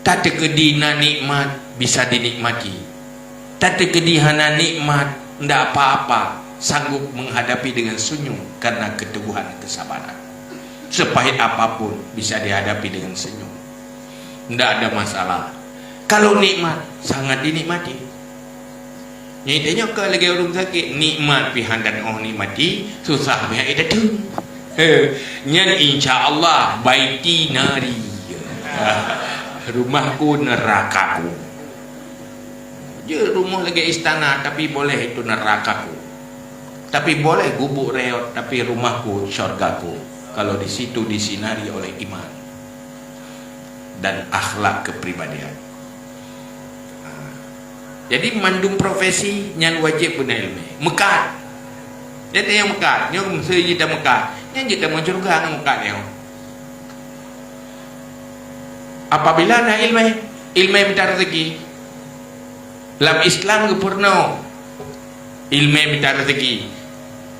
Tateukeudi na nikmat bisa dinikmati. Tateukeudi hana nikmat, ndak apa-apa, sanggup menghadapi dengan senyum karena keteguhan kesabaran. Sepahit apapun bisa dihadapi dengan senyum. Ndak ada masalah. Kalau nikmat, sangat dinikmati. Nyan tanyoe ka lagèe ureueng sakét, nikmat pih hana tanoh nikmati, susah pih hana teuh. He, nyan insya Allah baiti nari. Rumahku nerakaku. Jeuet rumoh lagèe istana, tapi boleh itu nerakaku. Tapi boleh gubuk reot, tapi rumahku syurgaku. Kalau di situ disinari oleh iman dan akhlak kepribadian. Ha. Jadi mandum profesi nyan wajéb beuna ileumèe. Meukat. Jadi nyang meukat, nyoe meusé jeuet tameukat. Nyan jeuet tamong syeuruga ngon meukat nyoe. Apabila na ileumèe, ileumèe mita rezeki. Lam Islam geupeurunoe ileumèe mita rezeki.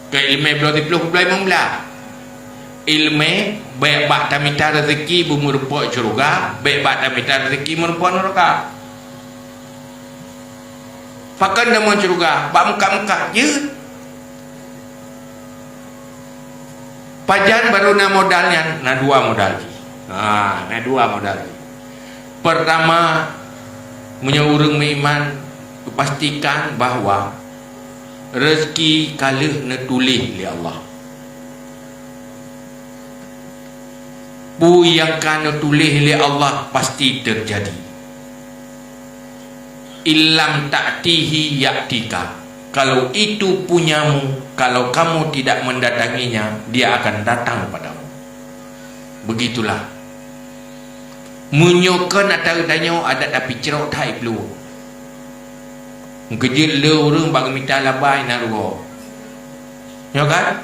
Keu ileumèe bloe siplôh, bloe limong blaih. Ileumèe bèk bak tamita rezeki beumeurumpok syeuruga, bèk bak tamita rezeki meurumpok neuraka. Pakon tamong syeuruga? Bak meukat-meukat jeuet. Pajan barô na modal nyan? Na dua modal jih. Ha, na dua modal jih. Pertama, meunyoe ureueng meuiman, pastikan bahwa rezeki ka lheueh neutuléh lé Allah. Peue nyang ka neutuléh lé Allah pasti teujadi. "Illam ta'tihi ya'tika." Kalau itu punyamu, kalau kamu tidak mendatanginya, dia akan datang padamu. Begitulah. Meunyoe kon ata geutanyoe adat tapi crok that iplueng. Meukeujeuet le ureuëng bak geumita laba na rugoe. Nyoe kan?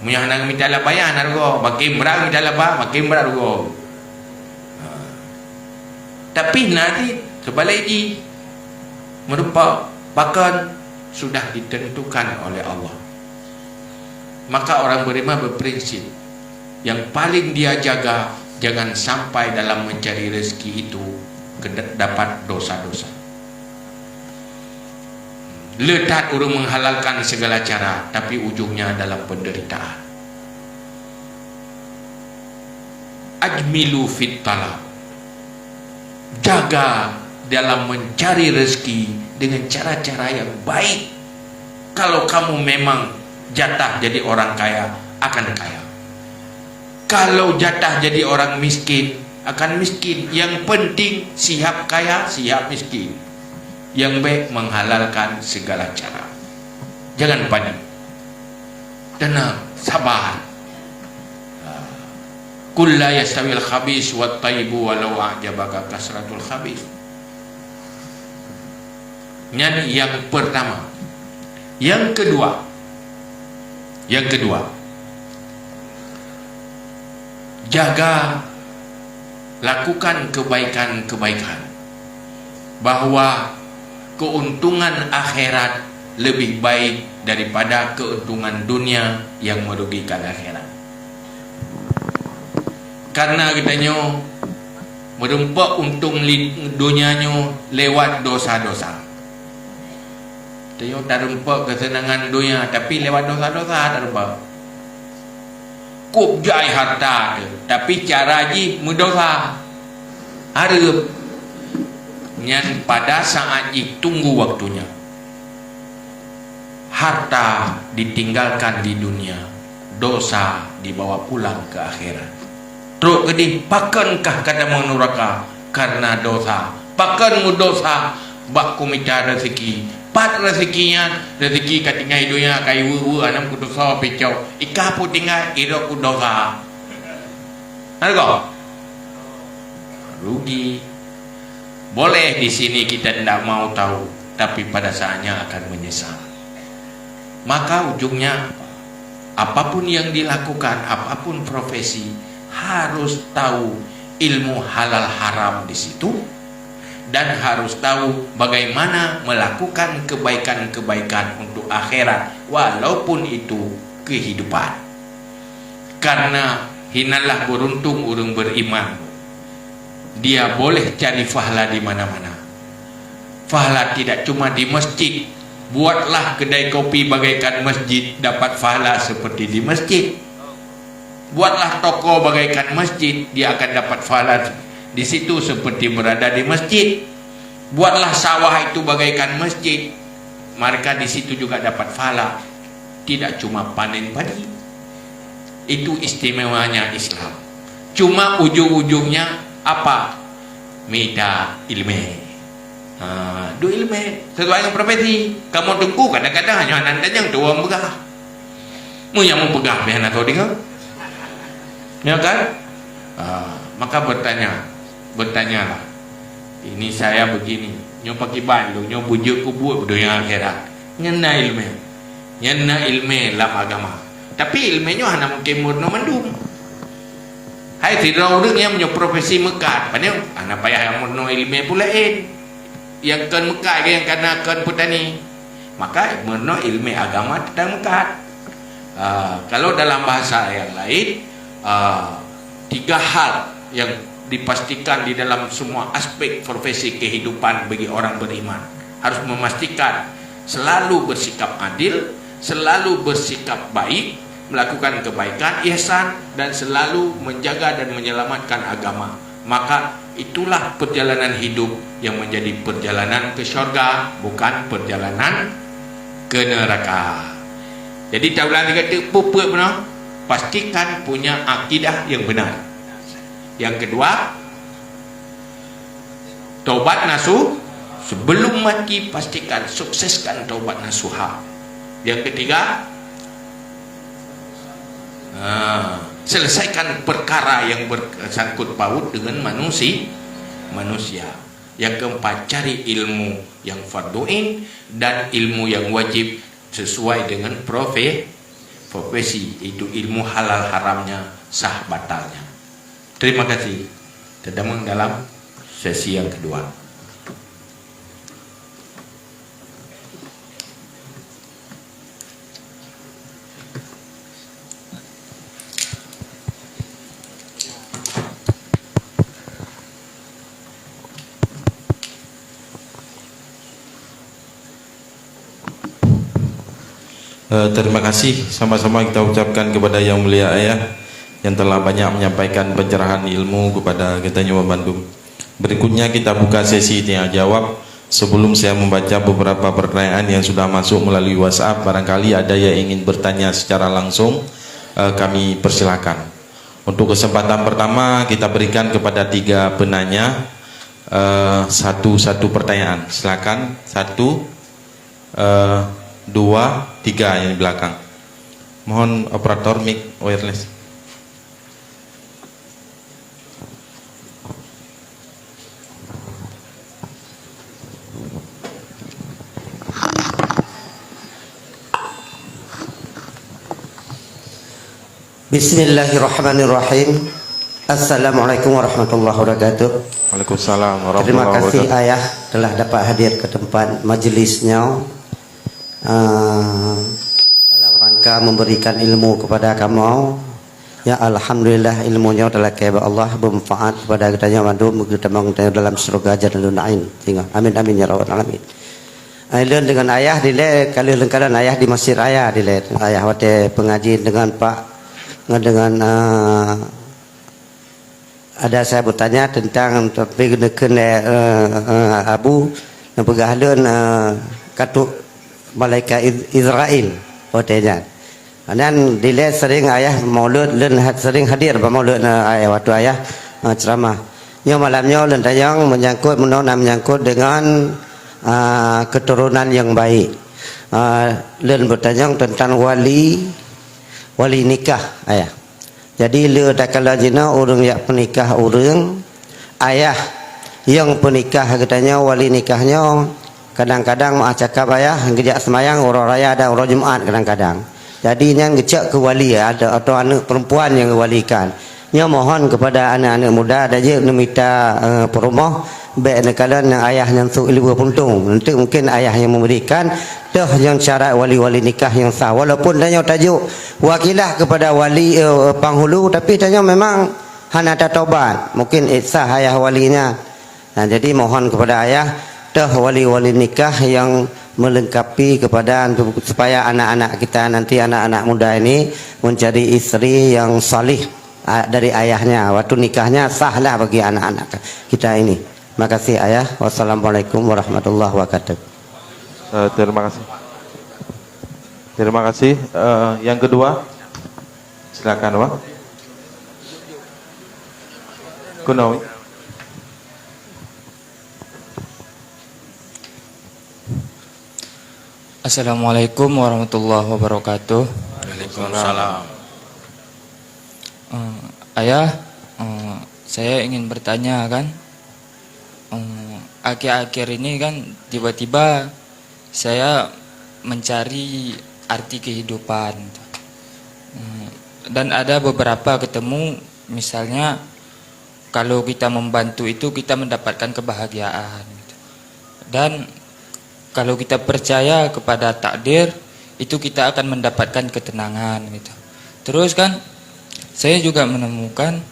Meunyoe hana geumita laba na rugoe, makin brat geumita laba, makin brat rugoe. Ha. Tapi na cit seubalek jih, meurupa pakon sudah ditentukan oleh Allah. Maka orang beriman berprinsip, yang paling dia jaga, jangan sampai dalam mencari rezeki itu keda-, dapat dosa-dosa. Le that ureuëng menghalalkan segala cara, tapi ujungnya dalam penderitaan. Ajmilu fit talab. Jaga dalam mencari rezeki dengan cara-cara yang baik. Kalau kamu memang jatah jadi orang kaya, akan kaya. Kalau jatah jadi orang miskin, akan miskin. Yang penting siap kaya, siap miskin. Yang baik menghalalkan segala cara. Jangan panik. Tenang, sabar. Qul la yastawil khabis wat thayyibu walau a'jabaka kasratul khabis. Nyan yang pertama. Yang kedua, yang kedua, jaga, lakukan kebaikan-kebaikan, bahwa keuntungan akhirat lebih baik daripada keuntungan dunia yang merugikan akhirat. Karena geutanyoe meureumpok untông li-, donya nyoe lewat dosa-dosa. Tanyoe tareumpok keuseunangan donya, tapi lewat dosa-dosa tareumpok. Kôb jai hareuta teuh, tapi cara jih meudosa. Hareup. Nyan pada saat jih tunggu waktunya. Harta ditinggalkan di dunia, dosa dibawa pulang ke akhirat. Trok keudeh, pakon kah ka tamong nuraka karena dosa? Pakon meudosa bak kumita rezeki? Pat rezeki nyan? Rezeki ka tinggai donya, ka iwe-we, aneuk kutusoe picok. Ika pu tinggai, irok ku dosa. Harga? Rugi. Boleh di sini kita tidak mau tahu, tapi pada saatnya akan menyesal. Maka ujungnya apa? Apapun yang dilakukan, apapun profesi, harus tahu ilmu halal haram di situ, dan harus tahu bagaimana melakukan kebaikan-kebaikan untuk akhirat, walaupun itu kehidupan. Karena hinanlah beruntung ureuëng beriman. Dia boleh cari pahala di mana-mana. Pahala tidak cuma di masjid. Buatlah kedai kopi bagaikan masjid, dapat pahala seperti di masjid. Buatlah toko bagaikan masjid, dia akan dapat pahala di situ seperti berada di masjid. Buatlah sawah itu bagaikan masjid, mereka di situ juga dapat pahala. Tidak cuma panen padi. Itu istimewanya Islam. Cuma ujung-ujungnya apa? Mita ilmu. Ha, duek ilmu sesuai dengan profesi. Kamoe teungku kadang-kadang hanya nan tanyong tuwong peugah. Meunyo mupeugah beh hana tho deungoe. Ya kan? Ha, maka bertanya, bertanyalah. Ini saya begini. Nyoe pakiban lôn, nyoe beujeuet kubuet donya akhirat. Nyan na ilmu. Nyan na ilmu lam agama. Tapi ilmu nyoe hana mungkin meurunoe mandum. Hai sidroe ureuëng nyang meunyoe profesi meukat, pane hana payah meurunoe ilmu pula laén. Nyang kon meukat nyang kana kon peutani. Maka meurunoe ilmu agama teuntang meukat. Ah, kalau dalam bahasa yang lain, ah, tiga hal yang dipastikan di dalam semua aspek profesi kehidupan bagi orang beriman. Harus memastikan selalu bersikap adil, selalu bersikap baik, melakukan kebaikan, ihsan, dan selalu menjaga dan menyelamatkan agama. Maka itulah perjalanan hidup yang menjadi perjalanan ke syurga, bukan perjalanan ke neraka. Jadi, taulan tiga tu pupuk benar, pastikan punya akidah yang benar. Yang kedua, tobat nasu-, Sebelum mati, pastikan sukseskan taubat nasuha. Yang ketiga, ah, selesaikan perkara yang bersangkut paut dengan manusi-, manusia. Yang keempat, cari ilmu yang fardu ain dan ilmu yang wajib sesuai dengan profe-, profesi, itu ilmu halal haramnya, sah batalnya. Terima kasih. Terdamang dalam sesi yang kedua. Eh, terima kasih sama-sama kita ucapkan kepada Yang Mulia Ayah yang telah banyak menyampaikan pencerahan ilmu kepada kita nyoe bandum. Berikutnya kita buka sesi tanya jawab. Sebelum saya membaca beberapa pertanyaan yang sudah masuk melalui WhatsApp, barangkali ada yang ingin bertanya secara langsung, eh, kami persilakan. Untuk kesempatan pertama, kita berikan kepada tiga penanya, eh, satu-satu pertanyaan. Silakan, satu, eh, dua, tiga yang di belakang. Mohon operator mic wireless. Bismillahirrahmanirrahim. Assalamualaikum warahmatullahi wabarakatuh. Waalaikumsalam warahmatullahi wabarakatuh. Terima kasih, Ayah, telah dapat hadir ke tempat majlis nyoe. Ah, dalam rangka memberikan ilmu kepada kamoe. Ya, alhamdulillah, ilmu nyoe talakée bak Allah, bermanfaat kepada geutanyoe mandum, geutamong geutanyoe dalam syurga Jannatun Naim. Singoh. Amin, amin, ya rabbal alamin. Ai, lôn deungon Ayah dilée, ka lheueh lôn kalon Ayah di Masjid Raya dilée. Ayah watée pengaji deungon Pak, ngon deungon, ah, Ada saya bertanya tentang, tapi neukheun lé, eh, eh, Abu, neupeugah lôn, eh, ka trok malaikat Iz-, Izrail watée nyan. Nyan dilée sering Ayah maulud, lôn ha-, sering hadir bak maulud, eh, Ayah, waktu Ayah, eh, ceramah. Nyoe malam nyoe lôn tanyong menyangkut, meunan na menyangkut dengan, eh, keturunan yang baik. Eh, lôn bertanyong tentang wali, wali nikah, Ayah. Jadi, le takalon jinoe ureuëng jak peunikah ureuëng, ayah nyang peunikah geutanyoe, wali nikah nyoe, kadang-kadang meuah cakap ayah geujak seumayang uroe raya dan uroe Jumat kadang-kadang. Jadi, nyan geucok keu wali, ada, atau aneuëk perempuan nyang geuwalikan. Nyoe mohon kepada aneuëk-aneuëk muda, dan jeuet neumita, eh, peurumoh, bék neukalon nyang ayah nyang sôk i luwa puntông. Nanti mungkin ayah nyang memberikan, toh nyang syarat wali-wali nikah nyang sah. Walaupun tanyoe tajok wakilah kepada wali, eh, panghulu, tapi tanyoe memang hana tatobat. Mungkin sah ayah wali nyan. Nah, jadi mohon kepada ayah, toh wali-wali nikah yang melengkapi kepada, supaya anak-anak kita nanti, anak-anak muda ini mencari istri yang salih, ah, dari ayahnya. Waktu nikahnya sahlah bagi anak-anak kita ini. Terima kasih, Ayah. Wassalamualaikum warahmatullahi wabarakatuh. Eh, terima kasih. Terima kasih. Eh, yang kedua, silakan, Pak. Kuno. Assalamualaikum warahmatullahi wabarakatuh. Waalaikumsalam. Eh, Ayah, eh, saya ingin bertanya, kan, eh, akhir-akhir ini, kan, tiba-tiba saya mencari arti kehidupan. Eh, dan ada beberapa ketemu, misalnya, kalau kita membantu itu, kita mendapatkan kebahagiaan, gitu. Dan kalau kita percaya kepada takdir, itu kita akan mendapatkan ketenangan, gitu. Terus, kan, saya juga menemukan,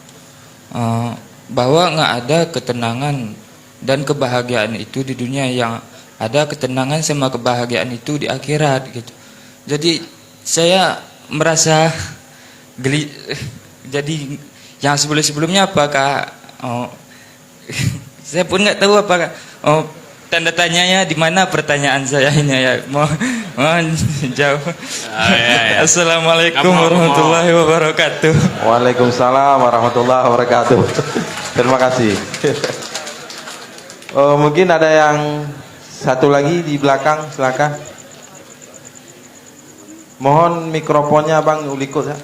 eh, bahwa nggak ada ketenangan dan kebahagiaan itu di dunia, yang ada ketenangan sama kebahagiaan itu di akhirat, gitu. Jadi, saya merasa geli-, jadi, yang sebelum-sebelumnya apakah, oh, saya pun nggak tahu apakah, oh, tanda tanyanya di mana pertanyaan saya ini, ya. Mohon, mohon jawab. Ah, ya, ya. Assalamualaikum warahmatullahi wabarakatuh. Waalaikumsalam warahmatullahi wabarakatuh. Terima kasih. Eh, mungkin ada yang satu lagi di belakang, silakan. Mohon mikrofonnya, Bang, ulikut, ya.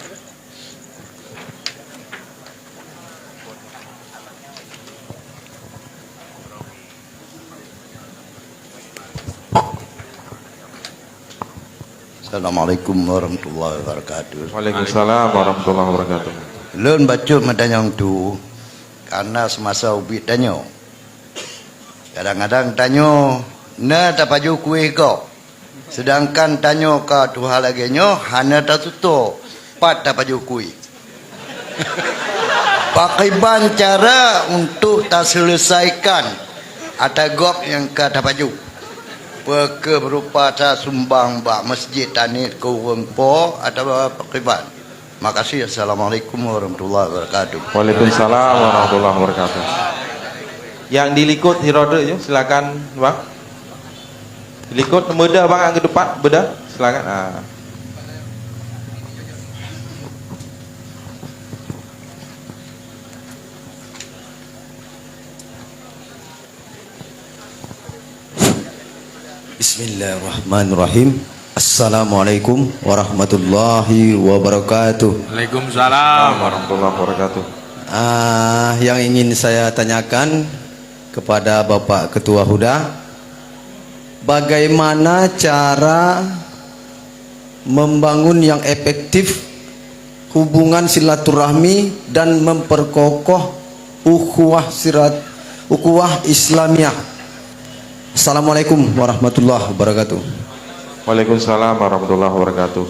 Assalamualaikum warahmatullahi wabarakatuh. Waalaikumsalam warahmatullahi wabarakatuh. Lôn bacut meutanyong tu karena semasa ubit tanyoe. Kadang-kadang tanyoe na tapaju kueh gob, sedangkan tanyoe ka tuha lagée nyoe hana tatutoe pat tapaju kueh. Pakriban cara untuk taseuleusakan ata gob nyang ka tapaju? Peu kheueh berupa tasumbang bak masjid, taniet keu ureuëng po, atawa pakriban? Makasih. Assalamualaikum warahmatullahi wabarakatuh. Waalaikumsalam warahmatullahi wabarakatuh. Yang di likot hiroe, silakan, Bang. Likot, beuda, Bang, nyang keutupat, beuda. Silakan. Ah. Bismillahirrahmanirrahim. Assalamualaikum warahmatullahi wabarakatuh. Waalaikumsalam warahmatullahi wabarakatuh. Ah, yang ingin saya tanyakan kepada Bapak Ketua HUDA, bagaimana cara membangun yang efektif hubungan silaturahmi dan memperkokoh ukhuwah sirat-, ukhuwah Islamiyah. Assalamualaikum warahmatullahi wabarakatuh. Waalaikumsalam warahmatullahi wabarakatuh.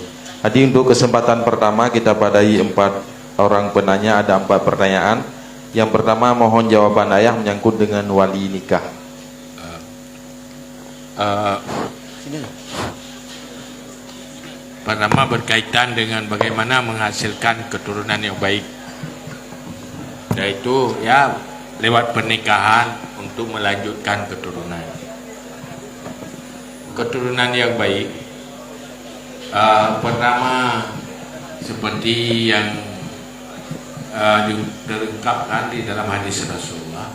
Jadi, untuk kesempatan pertama kita padai empat orang penanya, ada empat pertanyaan. Yang pertama, mohon jawaban ayah menyangkut dengan wali nikah. Eh, pertama, berkaitan dengan bagaimana menghasilkan keturunan yang baik, yaitu, ya, lewat pernikahan untuk melanjutkan keturunan. Keturunan yang baik, eh, pertama, seperti yang, eh, di-, terungkapkan di dalam hadis Rasulullah,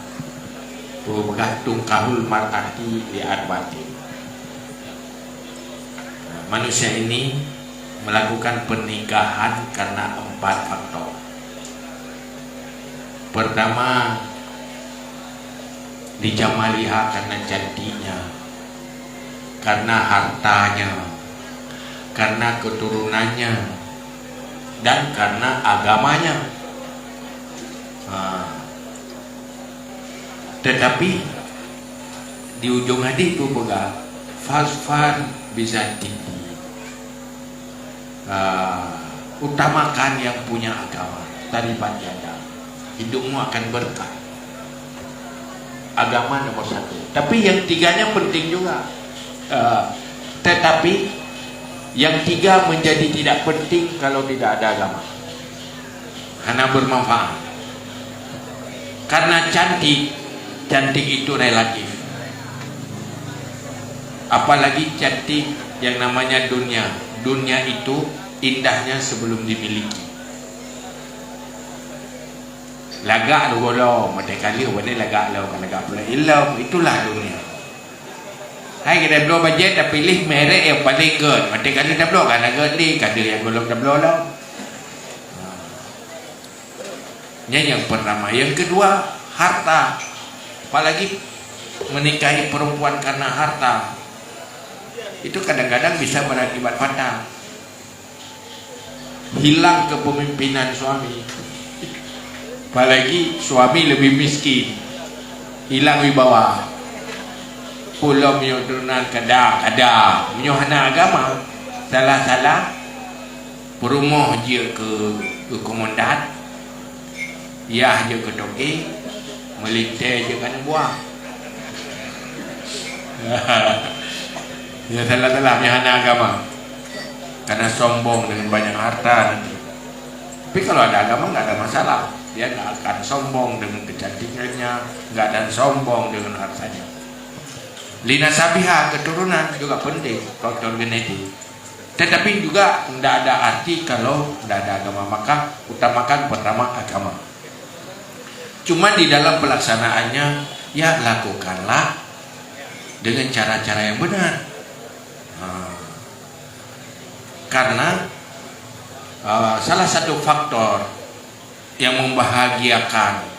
peugah, "Tungkahul mar'ati li arba'atin." Manusia ini melakukan pernikahan karena empat faktor. Pertama, lijamaliha, karena cantiknya, karena hartanya, karena keturunannya, dan karena agamanya. Ha. Tetapi di ujung hadis tu peugah, "Fazfar bizatid din." Ah, utamakan yang punya agama daripada yang, hidupmu akan berkah. Agama nomor satu. Tapi yang tiganya penting juga. Ah, tetapi yang tiga menjadi tidak penting kalau tidak ada agama. Hana bermanfaat. Karena cantik, cantik itu relatif. Apalagi cantik yang namanya dunia. Dunia itu indahnya sebelum dimiliki. Lagak lom, lom, mata kali, lagak lom, lagak pula ilom, itulah dunia. Hai, kita bloe bajet, tapi leh merek yang paling good. Mata kali tabloe kan agak leh, kada yang golom tabloe lah. Nyan yang pertama. Yang kedua, harta. Apalagi menikahi perempuan karena harta. Itu kadang-kadang bisa berakibat fatal. Hilang kepemimpinan suami. Apalagi suami lebih miskin. Hilang wibawa. Pulo meunyoe turunan kada, kada. Meunyoe hana agama, salah-salah, peurumoh jeuet keu, keu komandan, yah jeuet keu toke, meulintée jeuet keu aneuk buah. Ya, salah-salah, meunyoe hana agama. Karena sombong dengan banyak harta nanti. Tapi kalau ada agama, nggak ada masalah. Dia nggak akan sombong dengan kecantikannya, nggak akan sombong dengan hartanya. Linasabiha, keturunan juga penting, faktor genetik. Tetapi juga tidak ada arti kalau tidak ada agama. Maka utamakan pertama agama. Cuma di dalam pelaksanaannya, Ya, lakukanlah dengan cara-cara yang benar. Ha. Karena, eh, salah satu faktor yang membahagiakan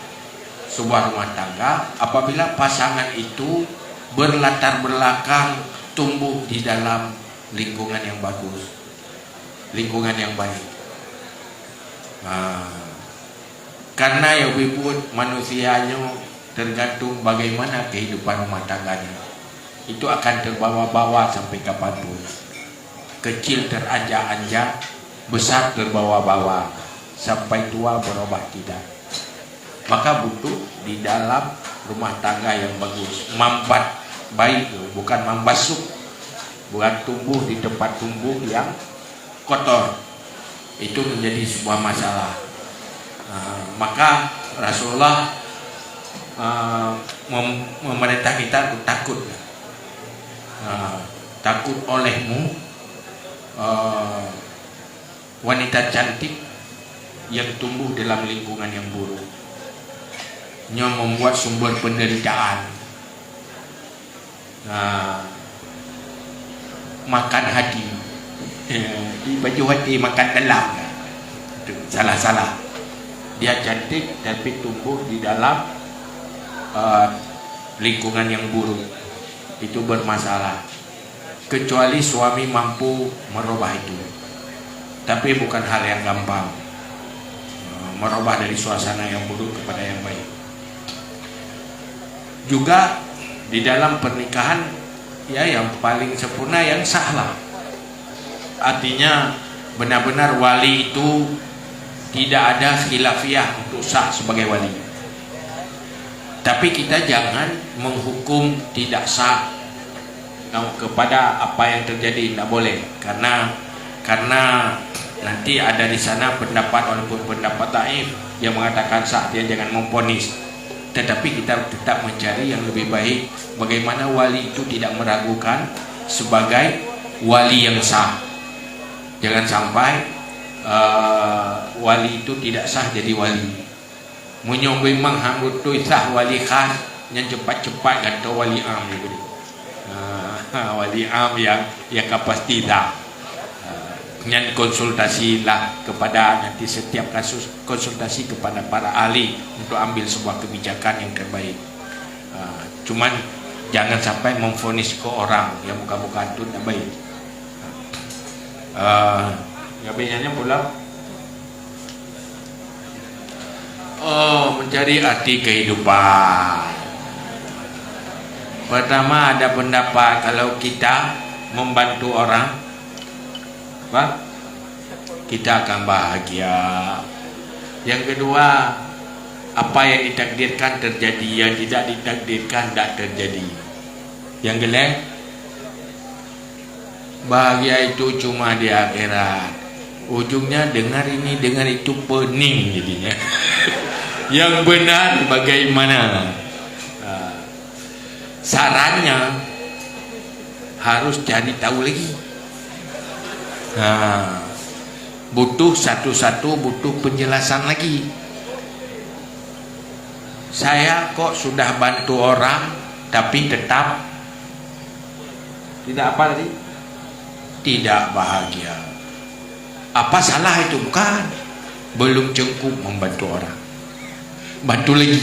sebuah rumah tangga apabila pasangan itu berlatar belakang tumbuh di dalam lingkungan yang bagus, lingkungan yang baik. Ha. Karena yang dibuat manusia nyoe tergantung bagaimana kehidupan rumah tangganya. Itu akan terbawa-bawa sampai kapanpun. Kecil teranjak-anjak, besar terbawa-bawa, sampai tua berubah tidak. Maka butuh di dalam rumah tangga yang bagus, mambat baik tu, bukan mambasuk, bukan tumbuh di tempat tumbuh yang kotor. Itu menjadi sebuah masalah. Ah, maka Rasulullah, ah, mem-, memerintah kita untuk takut. Ah, takut olehmu, ah, wanita cantik yang tumbuh dalam lingkungan yang buruk. Nyoe membuat sumber penderitaan. Nah, makan hati. Di baju hati makan dalam. Itu salah-salah. Dia cantik tapi tumbuh di dalam, eh, lingkungan yang buruk. Itu bermasalah. Kecuali suami mampu merubah itu. Tapi bukan hal yang gampang. Eh, merubah dari suasana yang buruk kepada yang baik. Juga di dalam pernikahan, ya, yang paling sempurna yang sah lah. Artinya benar-benar wali itu tidak ada khilafiyah untuk sah sebagai wali. Tapi kita jangan menghukum tidak sah kepada apa yang terjadi, tidak boleh. Karena, karena nanti ada di sana pendapat, walaupun pendapat dhaif, yang mengatakan sah, dia jangan memvonis. Tetapi kita tetap mencari yang lebih baik. Bagaimana wali itu tidak meragukan sebagai wali yang sah. Jangan sampai, eh, wali itu tidak sah jadi wali. Meunyoe memang hana beutôi sah wali khas, nyan cepat-cepat gantoe wali am dibri. Ha, wali am yang, yang ka pasti sah. Ha, nyan konsultasilah kepada nanti setiap kasus, konsultasi kepada para ahli untuk ambil sebuah kebijakan yang terbaik. Ha, cuman jangan sampai memvonis ke orang yang bukan-bukan, tu tak baik. Ha, ya, biasanya pula. Oh, mencari arti kehidupan. Pertama, ada pendapat kalau kita membantu orang, apa? Kita akan bahagia. Yang kedua, apa yang ditakdirkan terjadi, yang tidak ditakdirkan tidak terjadi. Yang keempat, bahagia itu cuma di akhirat. Ujungnya dengar ini, dengar itu, pening jadinya. Yang benar bagaimana? Ha. Sarannya harus cari tahu lagi. Ha. Butuh satu-satu, butuh penjelasan lagi. Saya kok sudah bantu orang, tapi tetap tidak apa tadi? Tidak bahagia. Apa salah itu? Bukan. Belum cukup membantu orang. Bantu lagi.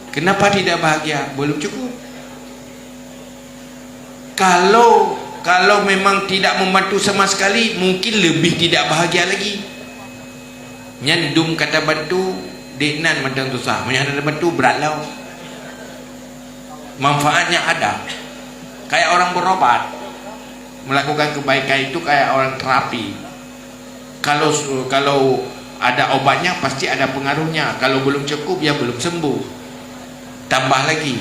Kenapa tidak bahagia? Belum cukup. Kalau, kalau memang tidak membantu sama sekali, mungkin lebih tidak bahagia lagi. Nyan dum ka tabantu, dek nan mantong susah. Meunyo hana tabantu, brat lom. Manfaatnya ada. Kayak orang berobat. Melakukan kebaikan itu kayak orang terapi. Kalau, kalau ada obatnya, pasti ada pengaruhnya. Kalau belum cukup, ya belum sembuh. Tambah lagi.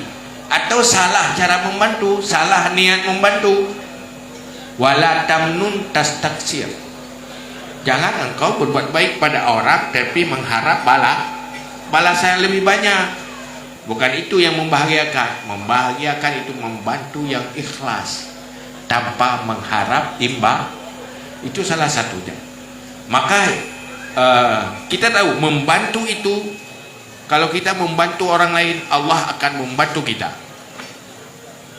Atau salah cara membantu, salah niat membantu. Wala tamnun tastaksir. Jangan engkau berbuat baik pada orang, tapi mengharap bala-, balasan yang lebih banyak. Bukan itu yang membahagiakan. Membahagiakan itu membantu yang ikhlas tanpa mengharap imba-, itu salah satunya. Maka Eh, kita tahu membantu itu, kalau kita membantu orang lain, Allah akan membantu kita.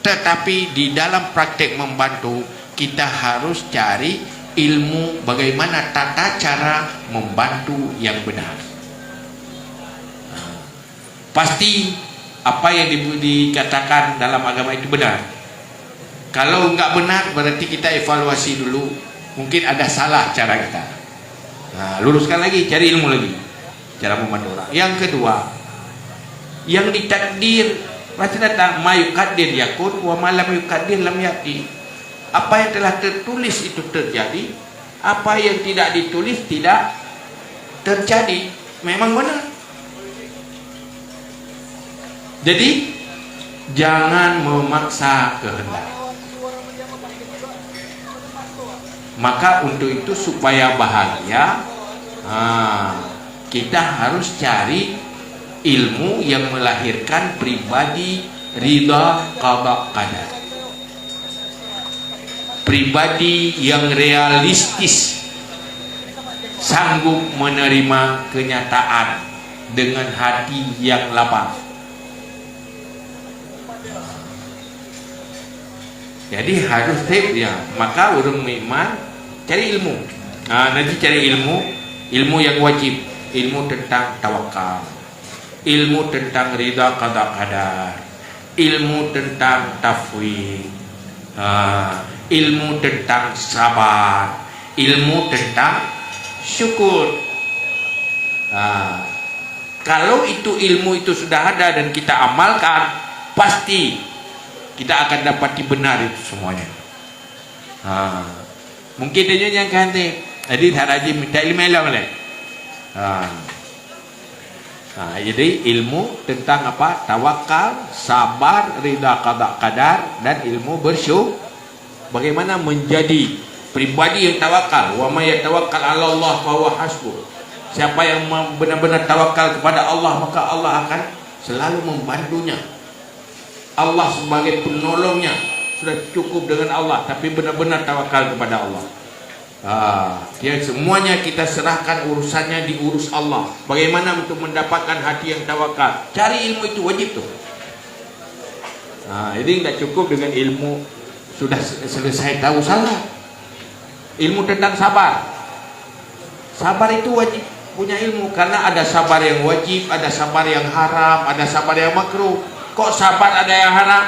Tetapi di dalam praktek membantu, kita harus cari ilmu bagaimana tata cara membantu yang benar. Pasti apa yang di-, dikatakan dalam agama itu benar. Kalau enggak benar, berarti kita evaluasi dulu. Mungkin ada salah cara kita. Nah, luruskan lagi, cari ilmu lagi. Cara membantu orang. Yang kedua, yang ditakdir pasti datang. Ma yuqaddir yakun, wa ma lam yuqaddir lam yati. Apa yang telah tertulis itu terjadi, apa yang tidak ditulis tidak terjadi. Memang benar. Jadi, jangan memaksa kehendak. Maka untuk itu, supaya bahagia, ha, kita harus cari ilmu yang melahirkan pribadi ridha qada qadar. Pribadi yang realistis, sanggup menerima kenyataan dengan hati yang lapang. Jadi harus teb ya. Maka ureuëng meuiman cari ilmu. Ha, nanti cari ilmu, ilmu yang wajib, ilmu tentang tawakal, ilmu tentang ridha qada qadar, ilmu tentang tafwid, ha, ilmu tentang sabar, ilmu tentang syukur. Ha, kalau itu ilmu itu sudah ada dan kita amalkan, pasti kita akan dapati benar itu semuanya. Ha. Mungkin dia nyang kan ni. Jadi tak rajin minta ilmu ilmu leh. Ha. Ha, jadi ilmu tentang apa? Tawakal, sabar, ridha qada qadar, dan ilmu bersyukur. Bagaimana menjadi pribadi yang tawakal? Wa may yatawakkal 'ala Allah fa huwa hasbuh. Siapa yang mem-, benar-benar tawakal kepada Allah, maka Allah akan selalu membantunya. Allah sebagai penolongnya, sudah cukup dengan Allah, tapi benar-benar tawakal kepada Allah. Ha, ya, semuanya kita serahkan urusannya, diurus Allah. Bagaimana untuk mendapatkan hati yang tawakal? Cari ilmu itu wajib tu. Ha, jadi tidak cukup dengan ilmu sudah se-, selesai tahu salah. Ilmu tentang sabar. Sabar itu wajib punya ilmu, karena ada sabar yang wajib, ada sabar yang haram, ada sabar yang makruh. Kok sabar ada yang haram?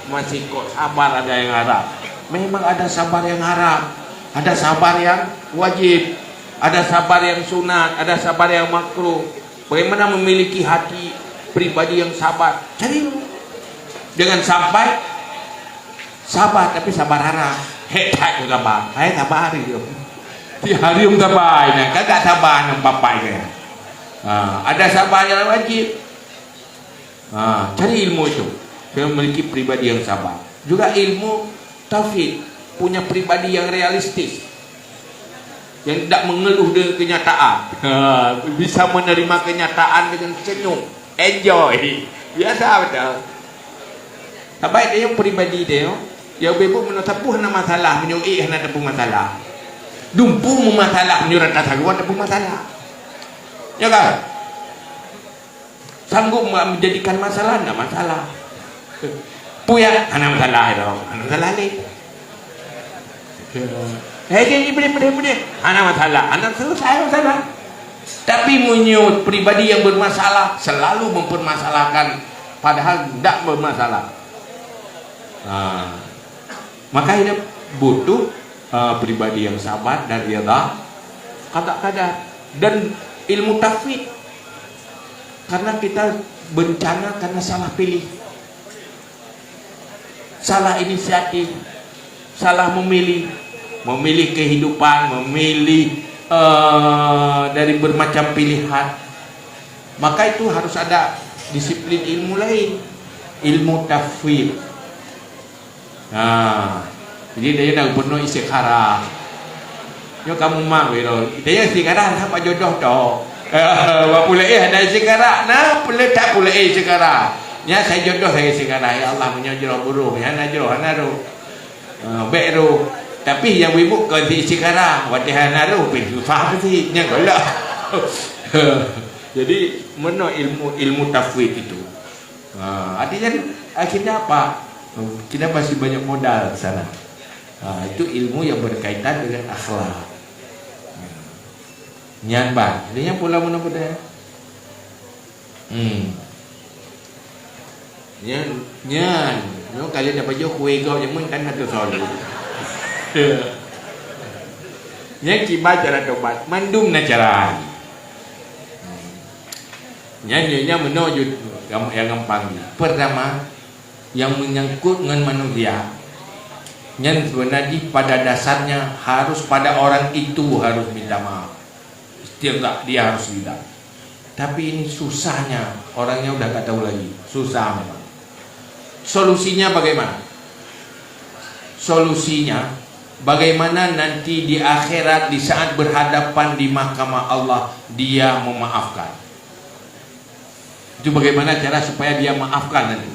Masih kok sabar ada yang haram? Memang ada sabar yang haram, ada sabar yang wajib, ada sabar yang sunat, ada sabar yang makruh. Bagaimana memiliki hati pribadi yang sabar? Cari ilmu. Jangan sampai sabar, tapi sabar haram. Hek that keu sabar. Hai sabar hari tu. Di hari um sabar ni, kagak sabar nang papai ke. Ha, ada sabar yang wajib. Ha, cari ilmu itu. Kita memiliki pribadi yang sabar. Juga ilmu tauhid, punya pribadi yang realistis. Yang tidak mengeluh dengan kenyataan. Ha, bisa menerima kenyataan dengan senyum. Enjoy. Biasa betul. Sabai dia pribadi dia, ya bebo meunoe sapeue hana masalah, meunyoe éh hana teupeu masalah. Dumpu meumasalah, meunyoe rata sagoe teupeu masalah. Ya kan? Sanggup ma-, menjadikan masalah, ndak masalah. Puyak, hana masalah itu, hana masalah lé. Hei, jadi boleh, boleh, boleh. Hana masalah, hana selesai masalah. Tapi meunyoe pribadi yang bermasalah selalu mempermasalahkan, padahal tidak bermasalah. Ha. Maka ini butuh, ha, pribadi yang sabar dan rida qada qadar dan ilmu tafwid. Karena kita bencana karena salah pilih. Salah inisiatif, salah memilih, memilih kehidupan, memilih, eh, dari bermacam pilihan. Maka itu harus ada disiplin ilmu lain, ilmu tafwid. Ha. Jadi dia nak penuh istikharah. Nyoe kamu mak wiro. Dia istikharah sama jodoh tu. Wak pula eh ada istikharah. Nah, pula tak pula eh istikharah. Nya saya jodoh saya istikharah. Ya Allah, meunyoe jroh burung, ya na jroh, hana roh. Ha, bèk roh. Tapi nyang sibuk kon si istikharah, watèe hana roh pih susah pih si, nyan galak. Jadi, meunoe ilmu, ilmu tafwid itu. Ha, artinya akhirnya apa? Kita masih banyak modal di sana. Ha, itu ilmu yang berkaitan dengan akhlak. Nyan ban. Jadi nyan pula meunoe peue. Hmm. Nyan, nyan. Nyoe kali dapat jok kueh gau jameun kan atu solu. Nyan kiban cara tobat, mandum na cara. Nyan, nyan, nyan meunoe jeuet gam-, nyang gampang jih. Pertama, yang menyangkut ngon manusia, nyan sebenarnya pada dasarnya harus pada orang itu harus minta maaf. Setiap dia harus bilang. Tapi ini susahnya, orangnya udah nggak tahu lagi. Susah memang. Solusinya bagaimana? Solusinya, bagaimana nanti di akhirat, di saat berhadapan di mahkamah Allah, dia memaafkan. Itu bagaimana cara supaya dia maafkan nanti.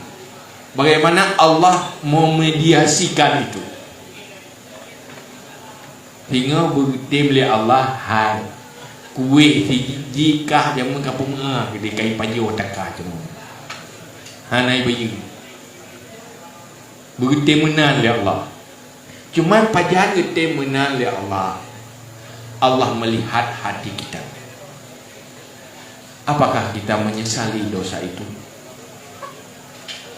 Bagaimana Allah memediasikan itu. Singoh beutem lé Allah hai. Kueh siji kah jameun ka peumeu'ah di kai pajoh taka cuma. Hana ibayeue. Beutem meunan lé Allah. Cuman pajan geutem meunan lé Allah. Allah melihat hati kita. Apakah kita menyesali dosa itu?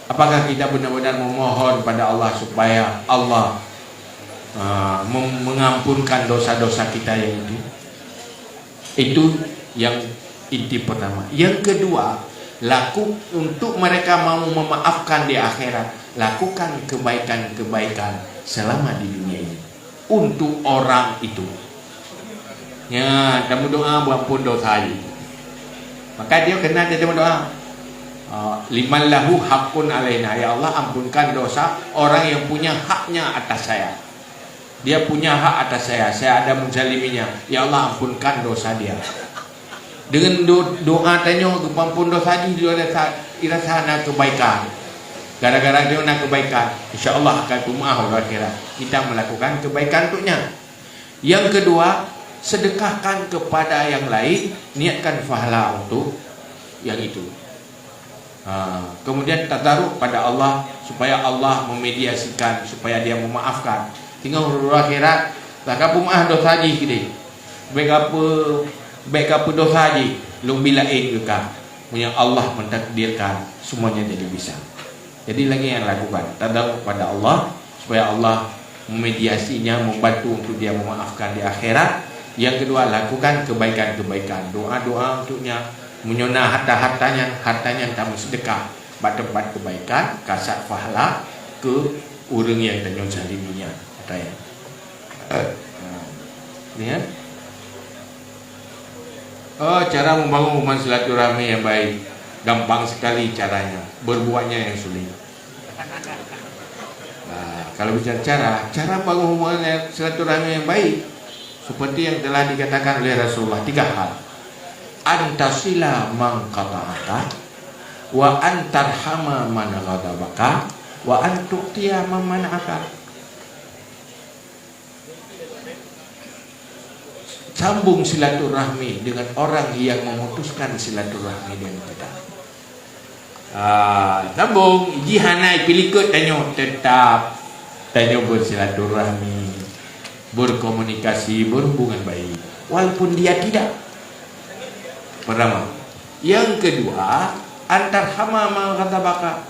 Apakah kita benar-benar memohon pada Allah supaya Allah, ah, mem-, mengampunkan dosa-dosa kita yang itu? Itu yang inti pertama. Yang kedua, laku-, untuk mereka mau memaafkan di akhirat, lakukan kebaikan-kebaikan selama di dunia ini untuk orang itu. Ya, tameudoa beuampôn dosa jih. Maka dia kena dia tameudoa. Ah, liman lahu haqqun alaina, "Ya Allah, ampunkan dosa orang yang punya haknya atas saya. Dia punya hak atas saya, saya ada menzaliminya. Ya Allah, ampunkan dosa dia." Dengan do-, doa tanyoe geupeuampôn dosa jih, dia rasa, dia rasa na kebaikan. Gara-gara dia na kebaikan, insya Allah akan peumeu'ah uroe akhirat. Kita melakukan kebaikan untuknya. Yang kedua, sedekahkan kepada yang lain, niatkan pahala untuk yang itu. Ha, kemudian tadaruk pada Allah supaya Allah memediasikan, supaya Dia memaafkan. Singoh uroe akhirat, lah ka peumeu'ah dosa jih keudeh. Bèk ka peu-, bèk ka peudosa jih, lôn bi laén keu ka. Meunyoe Allah mentakdirkan, semuanya jadi bisa. Jadi lagèe nyan lakukan, tadaruk pada Allah supaya Allah memediasinya, membantu untuk dia memaafkan di akhirat. Yang kedua, lakukan kebaikan-kebaikan, doa-doa untuknya. Meunyoe na harta-harta nyan, harta nyan tameusedekah bak teumpat kebaikan, kasat pahala keu ureueng nyang tanyoe zalim nyan. Harta nyan. Ha. Ni, ya. Oh, cara membangun hubungan silaturahmi yang baik. Gampang sekali caranya. Berbuatnya yang sulit. Nah, kalau bicara cara, cara membangun hubungan silaturahmi yang baik, seperti yang telah dikatakan oleh Rasulullah, tiga hal. Antasila man qata'aka, wa antarhama man ghadabaka, wa antu'tiya man mana'aka. Sambung silaturahmi dengan orang yang memutuskan silaturahmi dengan kita. Ah, sambung, jih hana ipilikot tanyoe, tetap tanyoe bersilaturahmi, berkomunikasi, berhubungan baik, walaupun dia tidak. Pertama. Yang kedua, antarhama man ghadabaka.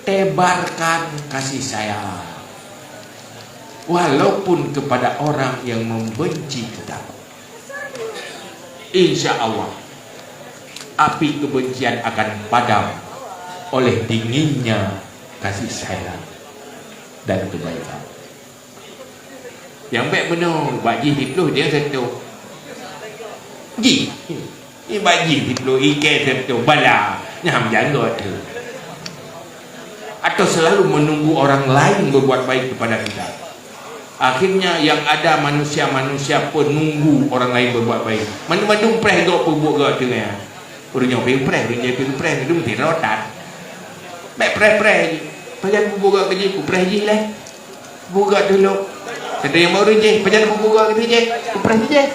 Tebarkan kasih sayang, walaupun kepada orang yang membenci kita. Insya Allah, api kebencian akan padam oleh dinginnya kasih sayang dan kebaikan. Nyang bèk meunoe, bak jih siploh dia seutoh. Jih. Ni bak jih siploh, ikèe seutoh, bala. Nyan janggot tu. Atau selalu menunggu orang lain berbuat baik kepada kita. Akhirnya yang ada manusia-manusia penunggu orang lain berbuat baik. Mandum-mandum preh gop peubuet gop tu nyan. Ureueng nyoe peupreh, ureueng nyoe peupreh, mandum tirotan. Bèk preh-preh jih. Pajan peubuet gop keu jih, peupreh jih lé. Peubuet gop tu lom. Kata yang ureuëng jih, pajan buku gak kata jih, kupreh jih.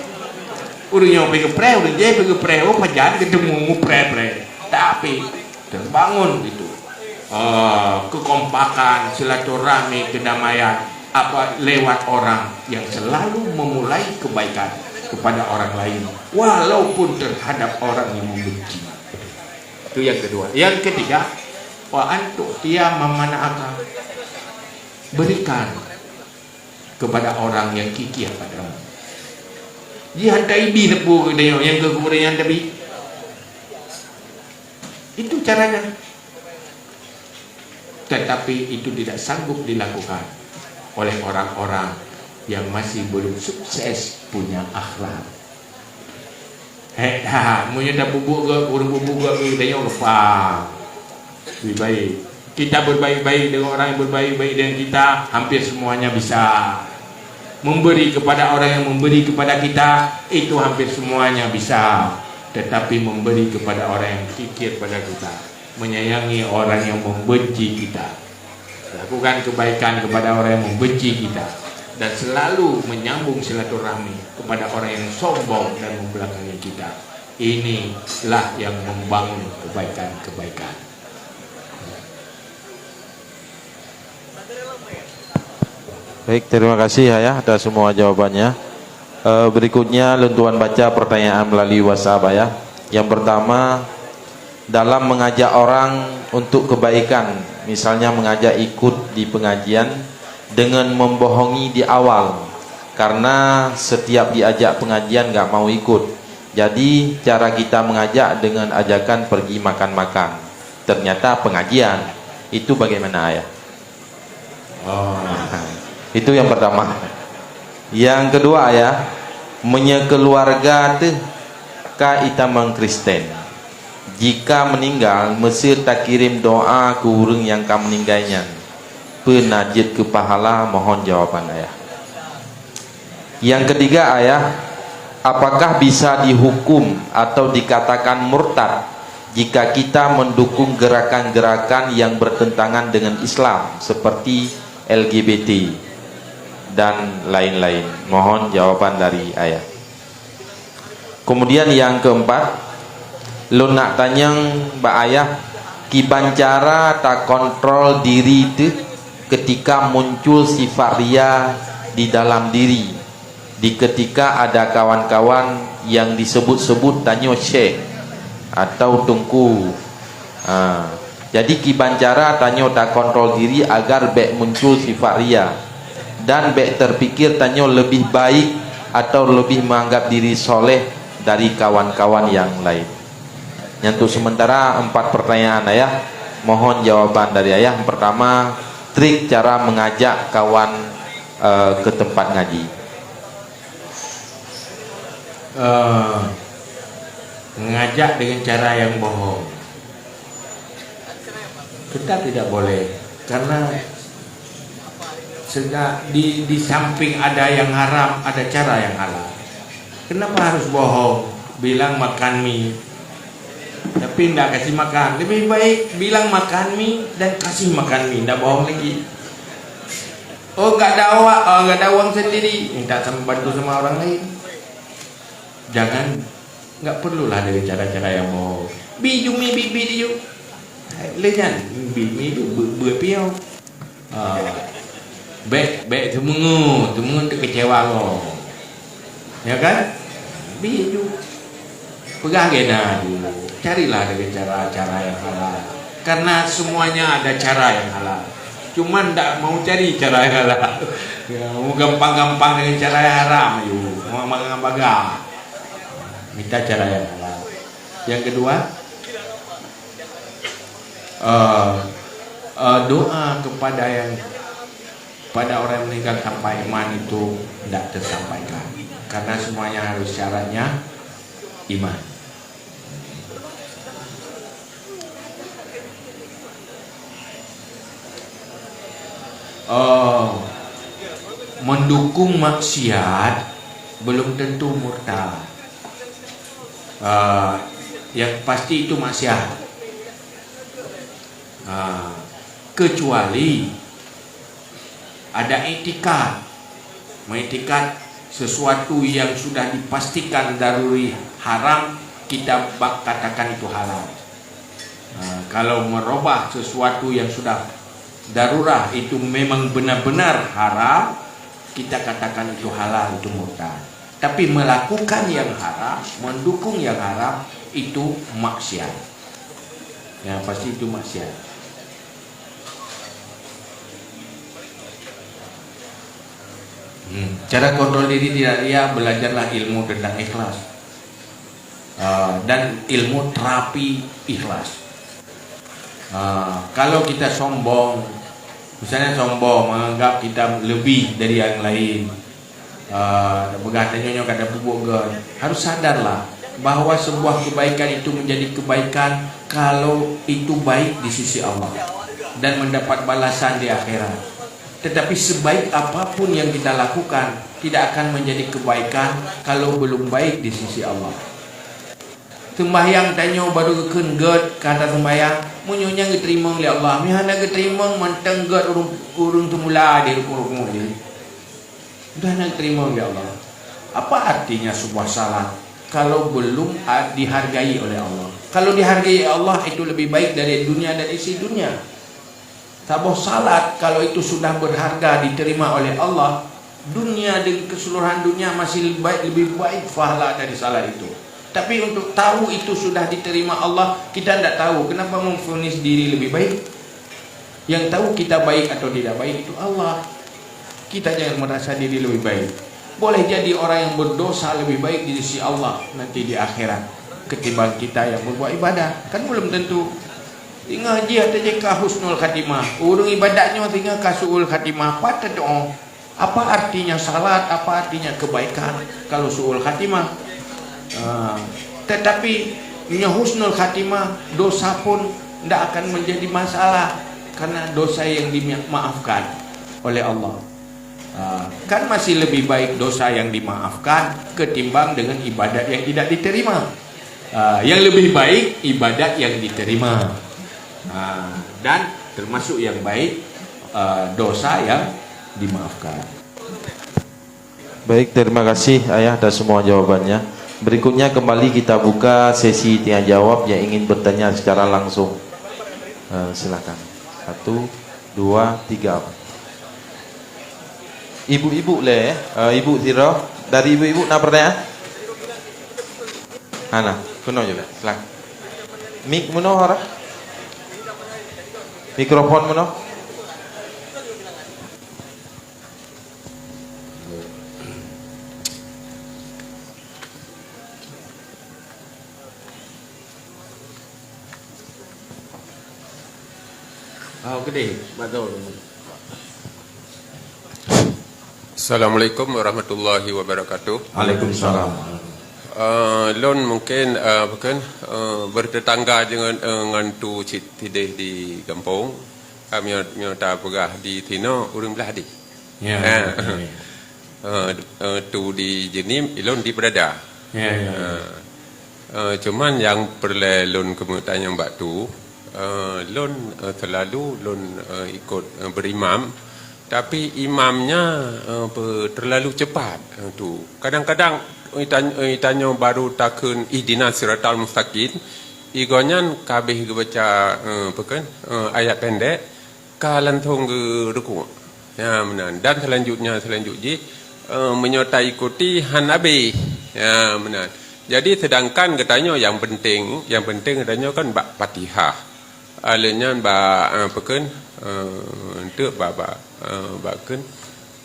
Ureuëng yang pergi preh, ureuëng jih pergi preh, oh pajan ketemu mupreh-preh. Tapi terbangun itu, ah, kekompakan, silaturahmi, kedamaian apa lewat orang yang selalu memulai kebaikan kepada orang lain, walaupun terhadap orang yang membenci. Itu yang kedua. Yang ketiga, wa antuk tia mamana akal. Berikan kepada orang yang kikir padamu. Jih hantai bi neupue geutanyoe nyang keu geutanyoe hantai bi. Itu caranya. Tetapi itu tidak sanggup dilakukan oleh orang-orang yang masih belum sukses punya akhlak. Hek that, meunyoe tapubuet geuh, ureuëng pubuet geuh, geutanyoe lupa. Lebih baik kita berbaik-baik dengan orang yang berbaik-baik dengan kita, hampir semuanya bisa. Memberi kepada orang yang memberi kepada kita, itu hampir semuanya bisa. Tetapi memberi kepada orang yang kikir pada kita, menyayangi orang yang membenci kita, lakukan kebaikan kepada orang yang membenci kita, dan selalu menyambung silaturahmi kepada orang yang sombong dan membelakangi kita. Inilah yang membangun kebaikan-kebaikan. Baik, terima kasih Ayah atas semua jawabannya. Eh, berikutnya, lôn tuan baca pertanyaan melalui WhatsApp, Ayah. Yang pertama, dalam mengajak orang untuk kebaikan, misalnya mengajak ikut di pengajian dengan membohongi di awal, karena setiap diajak pengajian nggak mau ikut. Jadi, cara kita mengajak dengan ajakan pergi makan-makan. Ternyata pengajian. Itu bagaimana, Ayah? Oh. Itu yang pertama. Yang kedua, Ayah, meunyoe keuluwarga teuh ka itamong Kristen, jika meuninggai, meusé takirém doa keu ureuëng nyang ka meuninggai nyan, peue na jeuet keu pahala? Mohon jawaban, Ayah. Yang ketiga, Ayah, apakah bisa dihukum atau dikatakan murtad jika kita mendukung gerakan-gerakan yang bertentangan dengan Islam seperti L G B T dan lain-lain? Mohon jawaban dari Ayah. Kemudian yang keempat, lôn nak tanyong bak Ayah, kiban cara takontrol diri teuh ketika muncul sifat ria di dalam diri, di ketika ada kawan-kawan yang disebut-sebut tanyoe syekh atau teungku. Ha, jadi kiban cara tanyoe takontrol diri agar bék muncul sifat ria dan bék terpikir tanyoe lebih baik atau lebih menganggap diri soleh dari kawan-kawan yang lain. Nyan untuk sementara empat pertanyaan, Ayah. Mohon jawaban dari Ayah. Yang pertama, trik cara mengajak kawan, eh, ke tempat ngaji. Eh, mengajak dengan cara yang bohong. Tetap tidak boleh, karena sega-, di, di samping ada yang haram, ada cara yang halal. Kenapa harus bohong? Bilang makan mi, tapi ndak kasih makan. Lebih baik bilang makan mi dan kasih makan mi, ndak bohong lagi. Oh, nggak ada awak, oh, nggak ada uang sendiri, minta sama, bantu sama orang lain. Jangan, nggak perlulah dengan cara-cara yang bohong. Bi ju mi, bi, bi ju. Hai, lé nyan, bi mi ju, bu, bu piau. Ah. Bék, bék teumeungeue, teumeungeue teukeucewa goe. Ya kan? Bi ju. Peugah gena ju. Carilah dengan cara-cara yang halal. Karena semuanya ada cara yang halal. Cuman ndak mau cari cara yang halal. Ya, mau gampang-gampang dengan cara yang haram ju. Mau makan bagah. Minta cara yang halal. Yang kedua, eh, eh, doa kepada yang, pada orang yang meninggal tanpa iman itu tidak tersampaikan. Karena semuanya harus syaratnya iman. Eh, mendukung maksiat belum tentu murtad. Eh, yang pasti itu maksiat. Ah, kecuali ada iktikad Mengiktikad sesuatu yang sudah dipastikan daruri haram, kita bak katakan itu halal. Ha, kalau merubah sesuatu yang sudah darurah itu memang benar-benar haram, kita katakan itu halal, itu murtad. Tapi melakukan yang haram, mendukung yang haram, itu maksiat. Ya, pasti itu maksiat. Hmm. Cara kontrol diri tidak ria, belajarlah ilmu tentang ikhlas. Ah, dan ilmu terapi ikhlas. Ah, kalau kita sombong, misalnya sombong, menganggap kita lebih dari yang lain, ah, peugah tanyoe nyoe ka tapeubuet göt, harus sadarlah bahwa sebuah kebaikan itu menjadi kebaikan kalau itu baik di sisi Allah dan mendapat balasan di akhirat. Tetapi sebaik apapun yang kita lakukan, tidak akan menjadi kebaikan kalau belum baik di sisi Allah. Seumbahyang tanyoe barô geukheun göt ka taseumbahyang, meunyoe nyan geuteurimong lé Allah, meuhana geuteurimong mantong göt ureuëng, ureuëng teumula di rukun-rukun nyan. Udah hana geuteurimong lé Allah. Apa artinya sebuah salat kalau belum a-, dihargai oleh Allah? Kalau dihargai Allah, itu lebih baik dari dunia dan isi dunia. Saboh salat, kalau itu sudah berharga diterima oleh Allah, dunia dan keseluruhan dunia masih lebih baik, lebih baik pahala dari salat itu. Tapi untuk tahu itu sudah diterima Allah, kita tidak tahu. Kenapa memvonis diri lebih baik? Yang tahu kita baik atau tidak baik itu Allah. Kita jangan merasa diri lebih baik. Boleh jadi orang yang berdosa lebih baik di sisi Allah nanti di akhirat ketimbang kita yang berbuat ibadah. Kan belum tentu. Singoh jih ata jih ka husnul khatimah. Ureuëng ibadat nyoe singoh ka suul khatimah. Pat teudoa. Apa artinya salat? Apa artinya kebaikan kalau suul khatimah? Ah, tetapi nyoe husnul khatimah, dosa pun ndak akan menjadi masalah karena dosa yang dimaafkan oleh Allah. Ah, kan masih lebih baik dosa yang dimaafkan ketimbang dengan ibadat yang tidak diterima. Ah, yang lebih baik ibadat yang diterima. Ah, dan termasuk yang baik, ah, dosa yang dimaafkan. Baik, terima kasih Ayah atas semua jawabannya. Berikutnya kembali kita buka sesi tanya jawab yang ingin bertanya secara langsung. Eh, silakan. Satu, dua, tiga. Ibu-ibu lé, eh, Ibu Zira. Dari ibu-ibu na pertanyaan? Hana, keunoe je lah. Silakan. Mik meunoe hara? Mikrofon meunoe? Ah, gede, betul. Assalamualaikum warahmatullahi wabarakatuh. Waalaikumsalam. Eh, lôn mungkin, eh, bukan, eh, bertetangga dengan, eh, ngon tu cit tideh di gampông. Kami nyoe tapeugah di sinoe ureuëng blah deh. Ya, eh, ya, ya. Eh, eh, tu di Jenim, ilôn di Peurada. Ya, ya, ya. Eh, eh, cuman nyang peureulée lôn keumeutanyong bak tu, eh, lôn, eh, seulalu lôn, eh, ikot, eh, beurimam, tapi imamnya, eh, pe-, teulalu cepat, eh, tu. Kadang-kadang, eh, tan-, eh, tanyoe baru takheun ihdinas siratal mustaqim, igonyan ka habéh geubaca, eh, peukon, eh, ayat pendek, ka langsong geurukuk. Ya, meunan. Dan selanjutnya, selanjut jih, eh, meunyoe taikuti han abéh. Ya, meunan. Jadi, sedangkan geutanyoe nyang penting, nyang penting geutanyoe kan bak Fatihah. Aleuh nyan bak, eh, peukon, eh, enteuk bak, bak, eh, bak keun,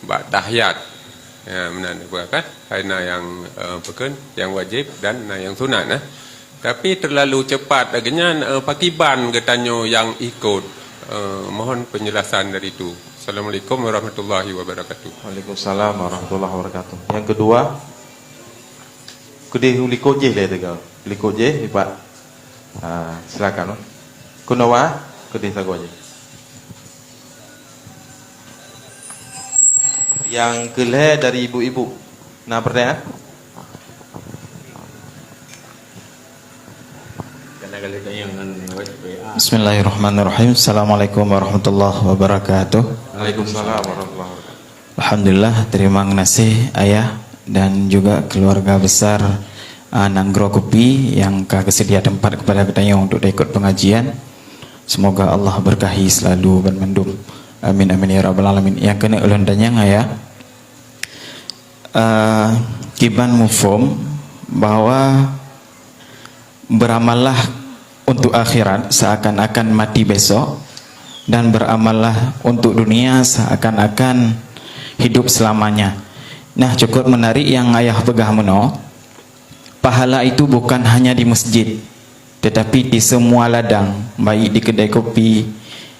bak tahiyat. Ya, meunan, bukan kan? Hai na nyang, eh, peukon, nyang wajéb dan na nyang sunat, eh. Tapi teulalu cepat lagée nyan, eh, pakiban geutanyoe nyang ikot. Eh, mohon penjelasan dari tu. Assalamualaikum warahmatullahi wabarakatuh. Waalaikumsalam warahmatullahi wabarakatuh. Nyang keudua, keudeh likot jih lé teuga. Likot jih, lipat. Ah, silakan, Wan. Keunoe, keudeh sagoe jih. Nyang keulhée dari ibu-ibu. Na pertanyaan? Bismillahirrahmanirrahim. Assalamualaikum warahmatullahi wabarakatuh. Waalaikumsalam warahmatullahi wabarakatuh. Alhamdulillah, terima kasih Ayah dan juga keluarga besar, ah, Nanggroe Kupi yang ka geuseudia tempat kepada geutanyoe untuk ikut pengajian. Semoga Allah berkahi selalu banmandum. Amin, amin ya rabbal alamin. Nyang keuneuk ulôn tanyong, Ayah, ah, kiban muphom bahwa beramallah untuk akhirat seakan-akan mati besok, dan beramallah untuk dunia seakan-akan hidup selamanya. Nah, cukup menarik nyang Ayah peugah meunoe. Pahala itu bukan hanya di masjid, tetapi di semua ladang, baik di kedai kopi,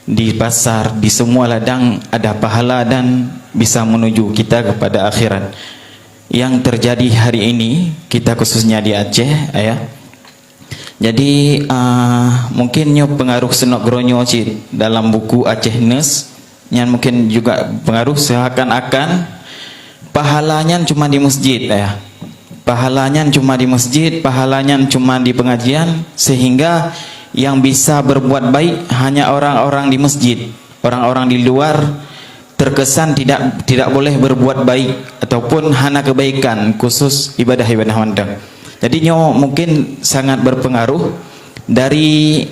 di pasar, di semua ladang ada pahala dan bisa menuju kita kepada akhirat. Yang terjadi hari ini, kita khususnya di Aceh, Ayah, jadi, ah, mungkin nyoe pengaruh Snouck Hurgronje cit dalam buku Aceh Nurse, nyan mungkin juga pengaruh seakan-akan pahala nyan cuma di masjid, ya. Pahala nyan cuma di masjid, pahala nyan cuma di pengajian, sehingga yang bisa berbuat baik hanya orang-orang di masjid. Orang-orang di luar terkesan tidak, tidak boleh berbuat baik ataupun hana kebaikan khusus ibadah-ibadah mantong. Jadi nyoe mungkin sangat berpengaruh dari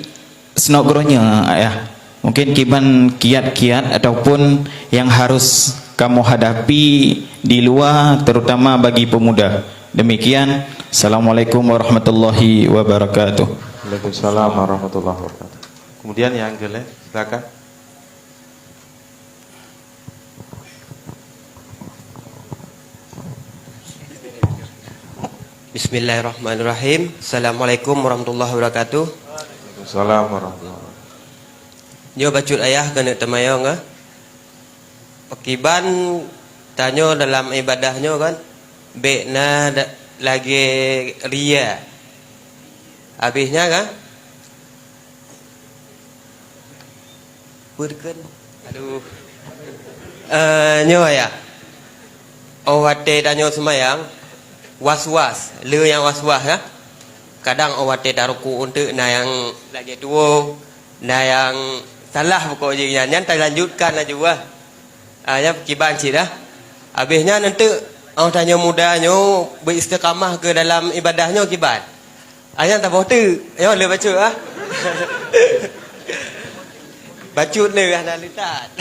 Snouck Hurgronje, ya. Mungkin kiban kiat-kiat ataupun yang harus kamu hadapi di luar, terutama bagi pemuda. Demikian, Assalamualaikum warahmatullahi wabarakatuh. Waalaikumsalam warahmatullahi wabarakatuh. Kemudian yang ke lain, silakan. Bismillahirrahmanirrahim. Assalamualaikum warahmatullahi wabarakatuh. Waalaikumsalam warahmatullahi wabarakatuh. Nyoe bacut Ayah keuneuk teumanyong, ah. Pakriban tanyoe dalam ibadah nyoe kan, bèk na da-, lagèe ria. Habéh nyan kan? Peue kheun? Aduh. Eh, nyoe ya. Óh watèe tanyoe seumayang, was-was, le nyang was-was ya. Kadang óh watèe tarukuk eunteuk na nyang lagèe tuwoe, na nyang salah pokok jih nyan, nyan talanjutkan laju bah. Ah, nyan kiban cit dah. Habéh nyan eunteuk óh tanyoe muda nyoe beu istiqamah keu dalam ibadah nyoe kiban. Ah, nyan taboh teuk. Nyoe le bacut ah. Bacut le hana leutat.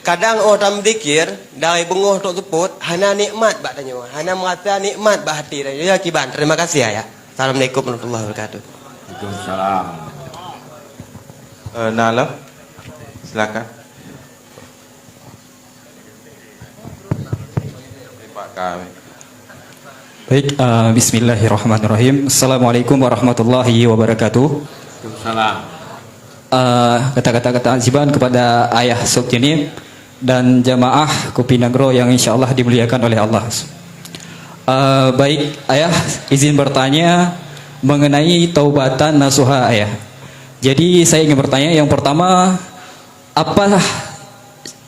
Kadang óh tameudzikir, dari beungoh trok seupôt, hana nikmat bak tanyoe, hana meurasa nikmat bak até tanyoe. Ya kiban, terima kasih ya. Assalamualaikum warahmatullahi wabarakatuh. Waalaikumsalam. Eh, na lom. Silakan. Terima kasih. Baik, eh, bismillahirrahmanirrahim. Assalamualaikum warahmatullahi wabarakatuh. Waalaikumsalam. Eh, kata-kata ketakziman kepada Ayah Sop Jenib dan jamaah Kupi Nanggroe yang insya Allah dimuliakan oleh Allah. Eh, baik, Ayah, izin bertanya mengenai taubatan nasuha, Ayah. Jadi, saya ingin bertanya, yang pertama, apa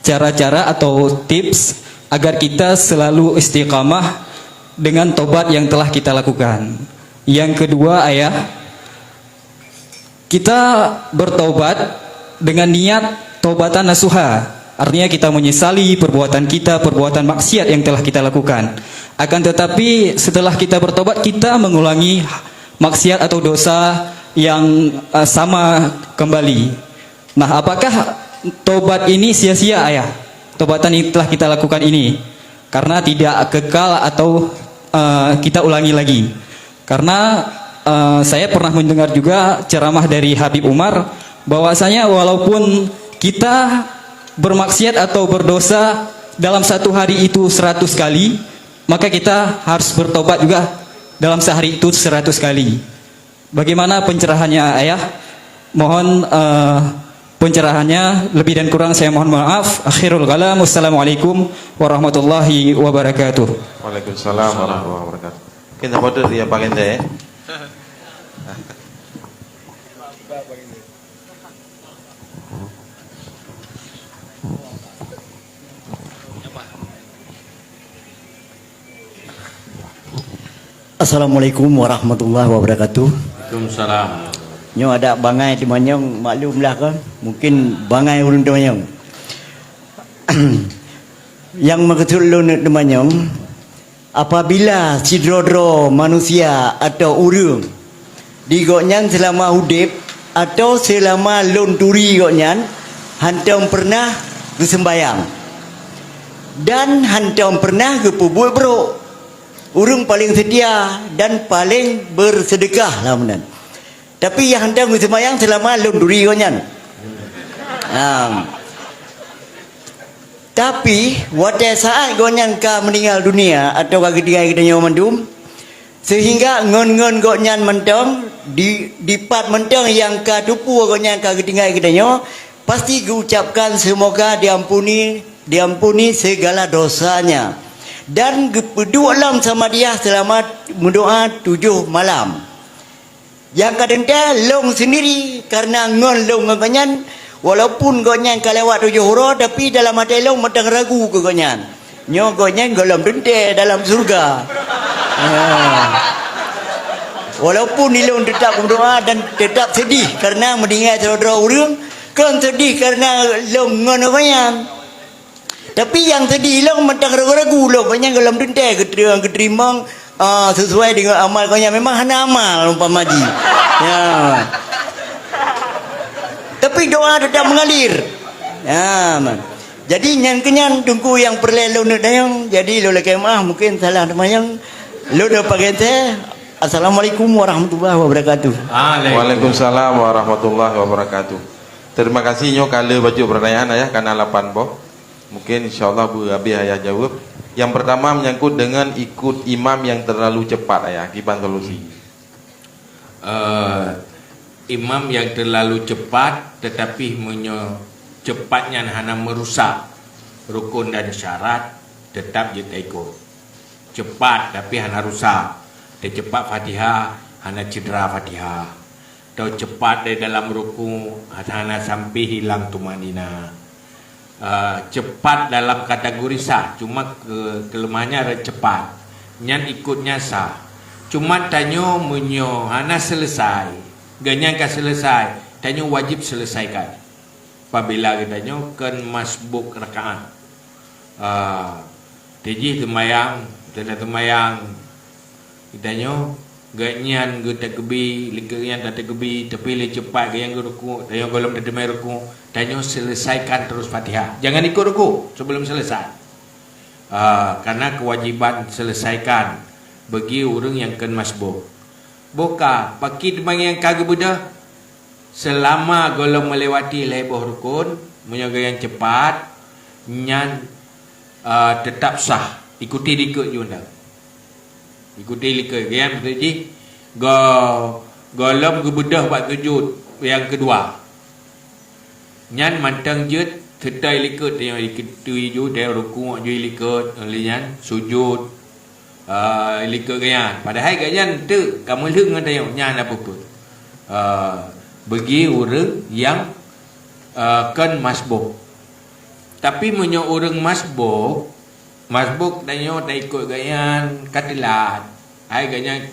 cara-cara atau tips agar kita selalu istiqamah dengan tobat yang telah kita lakukan? Yang kedua, Ayah, kita bertobat dengan niat taubatan nasuha. Artinya kita menyesali perbuatan kita, perbuatan maksiat yang telah kita lakukan. Akan tetapi setelah kita bertobat, kita mengulangi maksiat atau dosa yang, eh, sama kembali. Nah, apakah tobat ini sia-sia, Ayah? Tobatan yang telah kita lakukan ini. Karena tidak kekal atau, eh, kita ulangi lagi. Karena, eh, saya pernah mendengar juga ceramah dari Habib Umar, bahwasanya walaupun kita bermaksiat atau berdosa dalam satu hari itu seratus kali, maka kita harus bertobat juga dalam sehari itu seratus kali. Bagaimana pencerahannya, Ayah? Mohon, eh, pencerahannya, lebih dan kurang saya mohon maaf. Akhirul kalam, wassalamualaikum warahmatullahi wabarakatuh. Waalaikumsalam warahmatullahi wabarakatuh. Mungkin dapat tu dia bagian deh. Assalamualaikum warahmatullahi wabarakatuh. Waalaikumsalam. Nyoe ada bangai teumanyong, maklumlah kan. Mungkin bangai ulôn teumanyong. Nyang meukeusut lôn teumanyong, apabila sidroe-droe manusia atau ureuëng di gobnyan seulama udeb atau seulama lôn turi gobnyan hantom peureunah geuseumbayang dan hantom peureunah geupeubuet brok, ureuëng paleng seutia dan paleng beuseudeukah lah meunan. Tapi nyang hantom geuseumbayang seulama lôn turi gobnyan. Ha. Tapi watée saát gobnyan ka meuninggai dunia atau ka geutinggai geutanyoe mandum, seuhingga ngon-ngon gobnyan mantong di, dipat mantong nyang ka teupeue gobnyan ka geutinggai geutanyoe, pasti geuucapkan seumoga diampuni, diampuni segala dosanya dan geupeuduek lom samadiah seulama meudoá tujoh malam. Nyang ka teuntée lôn sendiri, kareuna ngon lôn ngon gobnyan, walaupun gobnyan ka lewat tujoh uroe, tapi dalam até lôn mantong ragu keu gobnyan. Nyoe gobnyan gohlom teuntée dalam syeuruga. Ha. Walaupun ilôn teutap meudoá dan teutap seudih kareuna meuninggai sidroe-droe ureuëng, kon seudih kareuna lôn ngon gobnyan. Tapi nyang seudih lôn mantong ragu-ragu lôn, gobnyan gohlom teuntée geuteu-, geuteurimong, ah, sesuai deungon amal gobnyan. Memang hana amal umpama jih. Ya. Tapi doa tetap mengalir. Ya, man. Jadi nyan keunyan Teungku nyang peureulée lôn neuk tanyong. Jadi lôn lakée meuáh mungkin salah teumanyong. Lôn pakai teh. Assalamualaikum warahmatullahi wabarakatuh. Waalaikumsalam warahmatullahi wabarakatuh. Terima kasih, nyoe ka lheueh bacut pertanyaan, Ayah, kana lapan boh. Mungkin insya Allah beu habéh Ayah jaweueb. Yang pertama menyangkut dengan ikut imam yang terlalu cepat, Ayah, kiban solusi. Eh, imam yang terlalu cepat, tetapi meunyoe cepat nyan hana merusak rukun dan syarat, tetap jeuet taikot. Cepat tapi hana rusak. Teucepat Fatihah, hana cedera Fatihah. Atau cepat dari dalam ruku, hana sampai hilang tumakninah. Ah, cepat dalam kategori sah, cuma ke-, kelemahannya ada cepat. Nyan ikutnya sah. Cuma tanyoe meunyoe hana selesai, gobnyan ka selesai, tanyoe wajib selesaikan. Apabila geutanyoe kon masbuk rakaat. Ah, tijih seumayang, teudah seumayang, geutanyoe, gobnyan geutakeubi, likot nyan tatakeubi, tapi lé cepat gobnyan geurukuk, tanyoe gohlom tateumé rukuk, tanyoe selesaikan terus Fatihah. Jangan ikut rukuk sebelum selesai. Ah, karena kewajiban selesaikan bagi ureuëng nyang kon masbuk. Boh ka, pakri teuma nyang ka geubeudôh, seulama gohlom melewati lhée boh rukun, meunyoe gobnyan cepat, nyan, eh, tetap sah. Ikuti likot jih undang. Ikuti likot. Gobnyan maksud jih, go-, gohlom geubeudôh bak sujud nyang keudua. Nyan mantong jeuet seutôt likot, tanyoe ikutui ju, tanyoe rukuk ju likot, lheueh nyan sujud, ah, likot gobnyan. Padahai gobnyan teuk ka meulheueng ngon tanyoe, nyan hana peue-peue. Ah, bagi ureuëng nyang, ah, kon masbuk. Tapi meunyoe ureuëng masbuk, masbuk tanyoe taikot gobnyan ka teulat. Hai gobnyan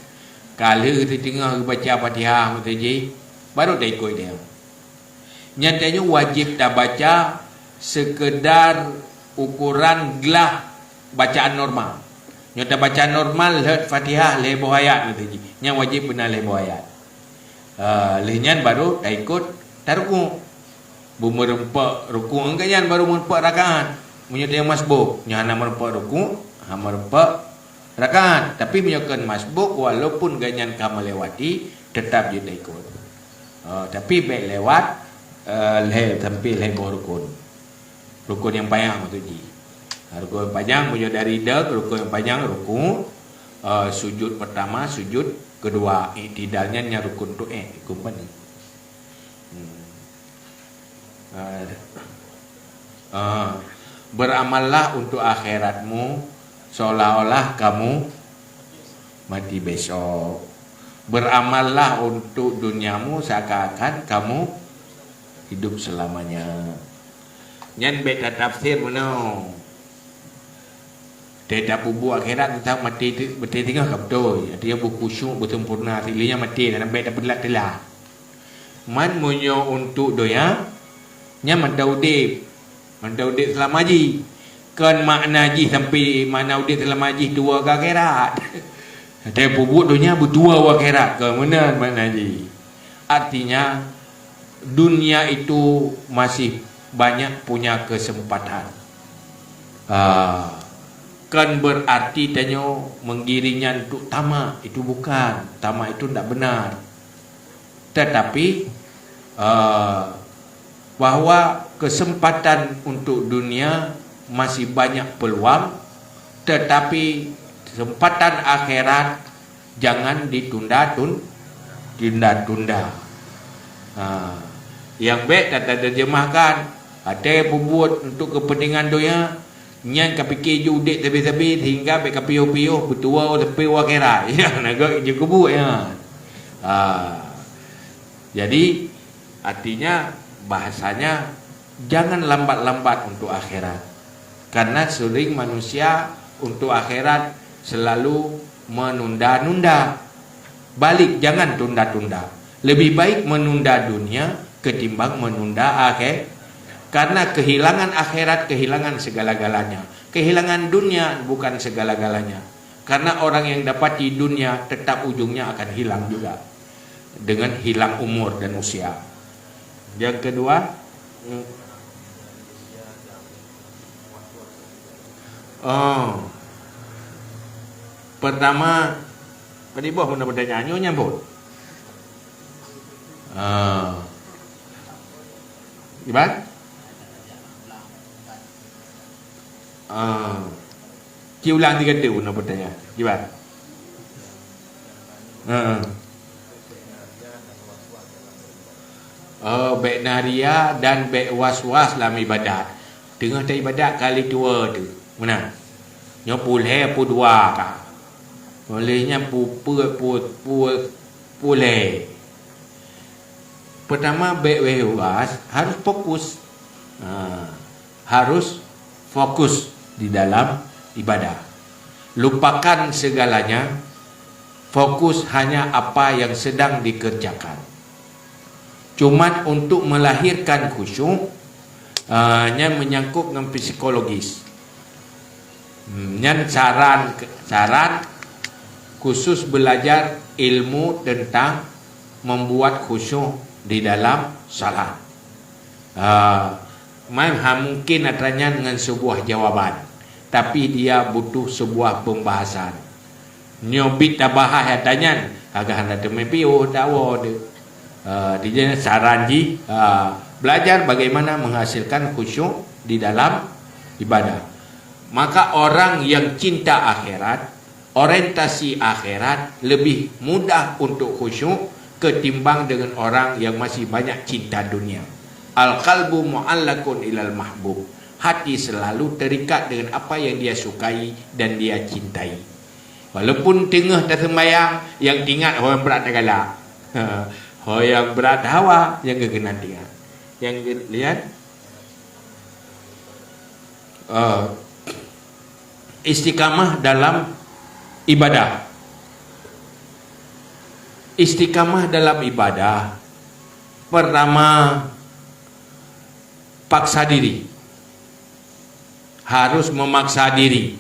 ka lheueh siteungoh geubaca Fatihah meuteujih, baru taikot tanyoe. Nyan tanyoe wajéb tabaca seukeudar ukoran glah bacaan normal. Nyoe tabaca normal lheueh Fatihah lhée boh ayat meuteujih. Nyan wajéb beuna lhée boh ayat. Ah, lheueh nyan baru taikot tarukuk. Beumeureumpok rukuk, engka nyan baru meureumpok rakaat. Meunyoe tanyoe masbuk, nyoe hana meureumpok rukuk, hana meureumpok rakaat. Tapi meunyoe kon masbuk, walaupun gobnyan ka melewati, tetap jeuet taikot. Ah, tapi bék lewat, eh, lhée, sampai lhée boh rukun. Rukun nyang panyang maksud jih. Ah, rukun nyang panyang, meunyoe dari deuek, rukun nyang panyang, rukuk, eh, sujud pertama, sujud kedua, iktidal nyan nyang rukun tuéh, rukun paneuk. Hmm. Ah, ah, beramallah untuk akhiratmu seolah-olah kamu mati besok. Beramallah untuk duniamu seakan-akan kamu hidup selamanya. Nyan bék tatafsir meunoe. Teutab bubu akhirat teutab maté, maté teungoh ka beutôi. Artinya beukhusyuk, beusempurna, lheueh nyan maté, dan bék tapeulat-telat. Man meunyoe untuk donya, nyan mantong udeb. Mantong udeb seulama jih. Kon makna jih sampai makna udeb seulama jih tuwoe keu akhirat. Tapi peubuet donya beutuwoe u akhirat, kon meunan makna jih. Artinya, dunia itu masih banyak punya kesempatan. Ah, kan berarti tanyoe menggiring nyan untuk tamak, itu bukan. Tamak itu ndak benar. Tetapi, eh, bahwa kesempatan untuk dunia masih banyak peluang, tetapi kesempatan akhirat jangan ditunda-tun-, tunda-tunda. Ha, nyang bék tata terjemahkan, até peubuet untuk kepentingan donya, nyan ka pike jih udeb sabe-sabe sehingga bék ka piôh-piôh beutuwoe leupah u akhirat. Ya, na gok jeuet keubuet nyan. Ha. Jadi, artinya, bahasanya, jangan lambat-lambat untuk akhirat. Karena sering manusia untuk akhirat selalu menunda-nunda. Balik, jangan tunda-tunda. Lebih baik menunda dunia ketimbang menunda akhir. Karena kehilangan akhirat, kehilangan segala-galanya. Kehilangan dunia bukan segala-galanya. Karena orang yang dapati dunia tetap ujungnya akan hilang juga. Dengan hilang umur dan usia. Yang kedua, oh, pertama, tadi boh mana pertanyaan nyoe nyambut. Ah. Iban? Ah. Ci ulang tiga tu na pertanyaan. Iban. Heeh. Oh, bék na ria dan bék was-was lam ibadat. Teungoh taibadat kali dua tu. Meunan. Nyoe pulhé pu dua ka. Oleh nyan pu, pu, pu, pu, pulhé. Pertama, bék wéh was, harus fokus. Ha, harus fokus di dalam ibadah. Lupakan segalanya, fokus hanya apa yang sedang dikerjakan. Cuman untuk melahirkan khusyuk, ah, nyan menyangkut dengan psikologis. Hmm, nyan saran, saran khusus belajar ilmu tentang membuat khusyuk di dalam salat. Ah, man ha mungkin atra nyan ngon sebuah jawaban, tapi dia butuh sebuah pembahasan. Nyoe bit tabahas atra nyan, agak hana teumé piôh dawa tu. Ah, di jih saran jih, ah, belajar bagaimana menghasilkan khusyuk di dalam ibadah. Maka orang yang cinta akhirat, orientasi akhirat lebih mudah untuk khusyuk ketimbang dengan orang yang masih banyak cinta dunia. Al-qalbu mu'allaqun ilal mahbub. Hati selalu terikat dengan apa yang dia sukai dan dia cintai. Walaupun teungoh taseumbayang, nyang teuingat ho nyang brat tagalak. Ho nyang brat hawa nyang geukeunan teuingat. Nyang ge-, lihat. Eh, istiqamah dalam ibadah. Istiqamah dalam ibadah, pertama, paksa diri. Harus memaksa diri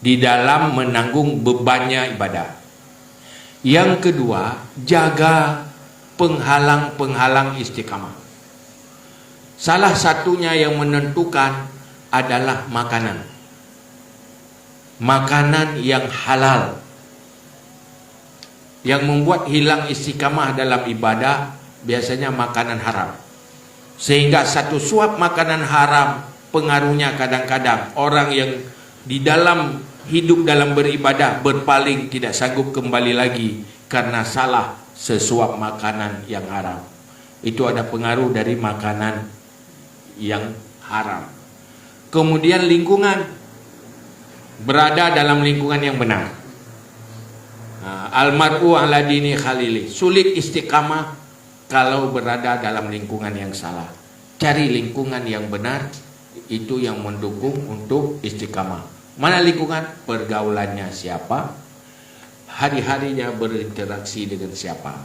di dalam menanggung bebannya ibadah. Yang kedua, jaga penghalang-penghalang istiqamah. Salah satunya yang menentukan adalah makanan. Makanan yang halal. Yang membuat hilang istiqamah dalam ibadah biasanya makanan haram. Sehingga satu suap makanan haram, pengaruhnya kadang-kadang orang yang di dalam hidup dalam beribadah berpaling, tidak sanggup kembali lagi karena salah sesuap makanan yang haram. Itu ada pengaruh dari makanan yang haram. Kemudian lingkungan, berada dalam lingkungan yang benar. Ha, al mar'u ala dini khalili. Sulit istiqamah kalau berada dalam lingkungan yang salah. Cari lingkungan yang benar, itu yang mendukung untuk istiqamah. Mana lingkungan? Pergaulannya siapa? Hari-harinya berinteraksi dengan siapa?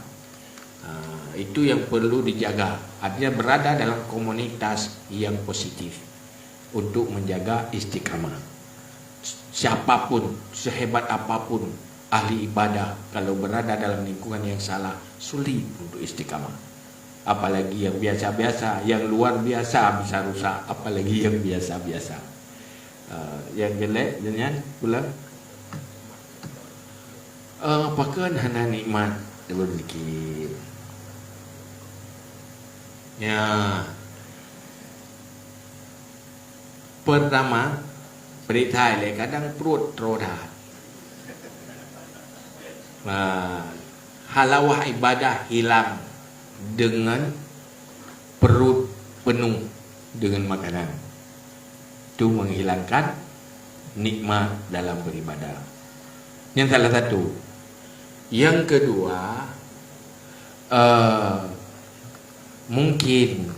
Ha, itu yang perlu dijaga. Artinya berada dalam komunitas yang positif. untuk menjaga istiqamah. Siapapun, sehebat apapun ahli ibadah, kalau berada dalam lingkungan yang salah, sulit untuk istiqamah. Apalagi yang biasa-biasa, yang luar biasa bisa rusak, apalagi yang biasa-biasa. Ah, yang jelek, nyan pula. Ah, pakon hana nikmat ulôn zikir. Ya. Pertama, peuriksa ilée, kadang pruet troe that. Nah, halawah ibadah hilang dengan perut penuh dengan makanan. Itu menghilangkan nikmat dalam beribadah. Yang salah satu. Yang kedua, eh, mungkin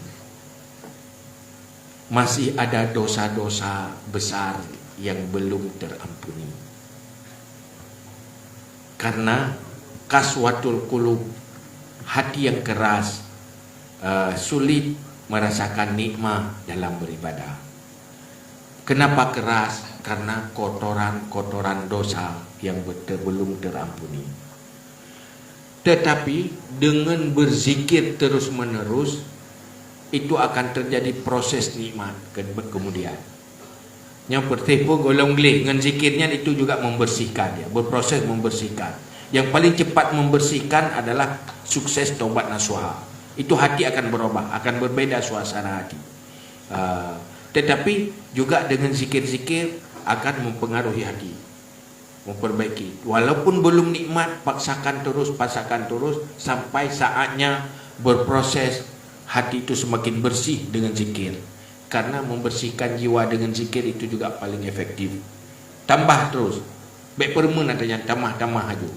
masih ada dosa-dosa besar yang belum terampuni. Karena qaswatul qulub, hati yang keras, eh, sulit merasakan nikmat dalam beribadah. Kenapa keras? Karena kotoran-kotoran dosa yang bete-, belum terampuni. Tetapi dengan berzikir terus-menerus, itu akan terjadi proses nikmat ke-, kemudian. Nyang pertama pun golom gleh ngon zikir nyan itu juga membersihkan, ya, berproses membersihkan. Yang paling cepat membersihkan adalah sukses taubat nasuha. Itu hati akan berubah, akan berbeda suasana hati. Ah, tetapi juga dengan zikir-zikir akan mempengaruhi hati, memperbaiki. Walaupun belum nikmat, paksakan terus, paksakan terus sampai saatnya berproses, hati itu semakin bersih dengan zikir. Karena membersihkan jiwa dengan zikir itu juga paling efektif. Tambah terus. Bék peureumeun ata nyan, tamah-tamah aju.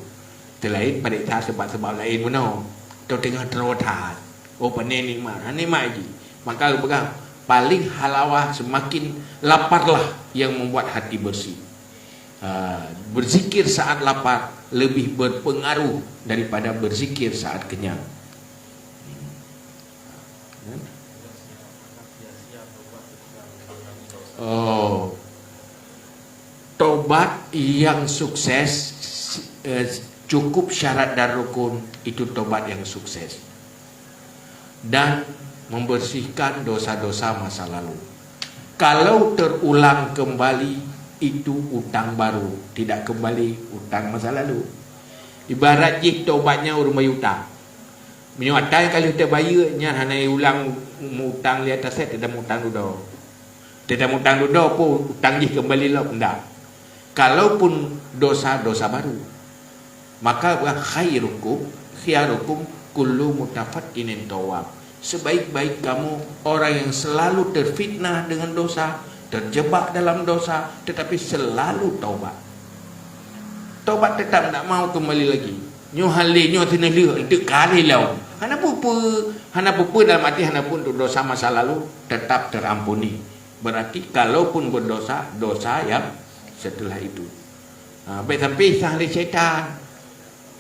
Teulaén pareksa sabab-sabab laén meunoe. Atau teungoh troe that. Oh, pane nikmat. Ha, nikmat jih. Maka geupeugah, paling halawah, semakin laparlah yang membuat hati bersih. Ha, berzikir saat lapar lebih berpengaruh daripada berzikir saat kenyang. Oh. Tobat yang sukses, eh, cukup syarat dan rukun, itu tobat yang sukses. Dan membersihkan dosa-dosa masa lalu. Kalau terulang kembali, itu utang baru, tidak kembali utang masa lalu. Ibarat jih tobatnya ureuëng bayeue utang. Meunyoe ata nyang ka lheueh teubayeue, nyan hana ulang meu-, utang lé ata sét, teuma utang dudoe. Teuma utang dudoe pun utang jih keumbali lom, ndak. Kalaupun dosa, dosa baru. Maka, "Wa khairukum, khiyarukum, kullu mutafattinin tawwab." Sebaik-baik kamu orang yang selalu terfitnah dengan dosa, terjebak dalam dosa, tetapi selalu taubat. Taubat tetap ndak mau kembali lagi. Nyoe hal lé, nyoe seuneulheueh, enteuk ka lé lom. Hana peue-peue, hana peue-peue dalam arti hana peue untuk dosa masa lalu tetap terampuni. Berarti kalaupun berdosa, dosa yang setelah itu. Ha, bék sampai sah lé syaitan.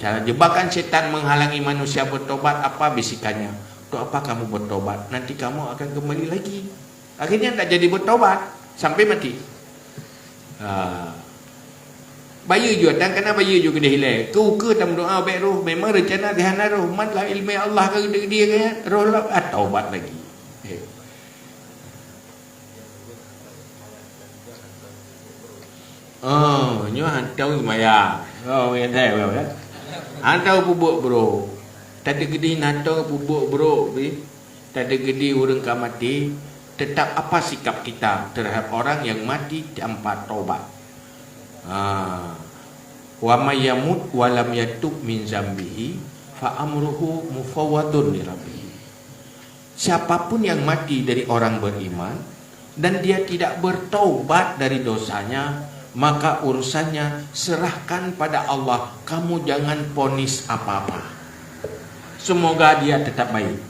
Cara jebakan syaitan menghalangi manusia bertobat apa bisikannya? Untuk apa kamu bertobat? Nanti kamu akan kembali lagi. Akhirnya tidak jadi bertobat sampai mati. Ha. Bayeue jua, tan kana bayeue jua keudeh ilée. Keu-, keu tameudoa bék roh, memang reuncana di hana roh. Man lam ileumé Allah ka geudeue dia, roh lom, ah, taubat lagi. Eh. Oh, nyoe hantom maya. Oh, ya, ya, ya, ya. Hantom peubuet brok. Tadi geude hantom peubuet brok, bi. Tadi geude ureuëng ka maté. Tetap apa sikap kita terhadap orang yang mati tanpa taubat? Ha. "Wa may yamut wa lam yatub min zambihi fa amruhu mufawwadun li rabbih." Siapapun yang mati dari orang beriman dan dia tidak bertaubat dari dosanya, maka urusannya serahkan pada Allah. Kamu jangan ponis apa-apa. Semoga dia tetap baik.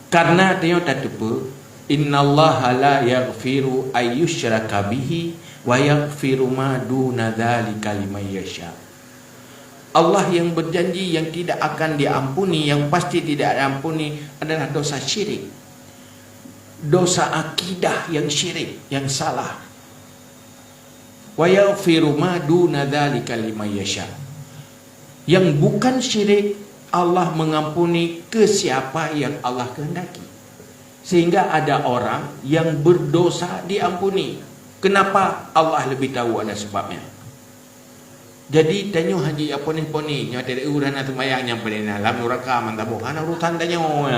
Karena tanyoe tateupeue, "Innallaha la yaghfiru ayyusyraka bihi wa yaghfiru ma duna dzalika liman yasha." Allah yang berjanji yang tidak akan diampuni, yang pasti tidak diampuni adalah dosa syirik. dosa akidah yang syirik, yang salah. "Wa yaghfiru ma duna dzalika liman yasha." Yang bukan syirik, Allah mengampuni ke siapa yang Allah kehendaki. Sehingga ada orang yang berdosa diampuni. Kenapa? Allah lebih tahu ada sebabnya. Jadi, tanyoe hana jiponéh-ponéh, nyoe tadi ureuëng hana seumayang nyang paléng na lam nuraka mantong, hana urusan tanyoe.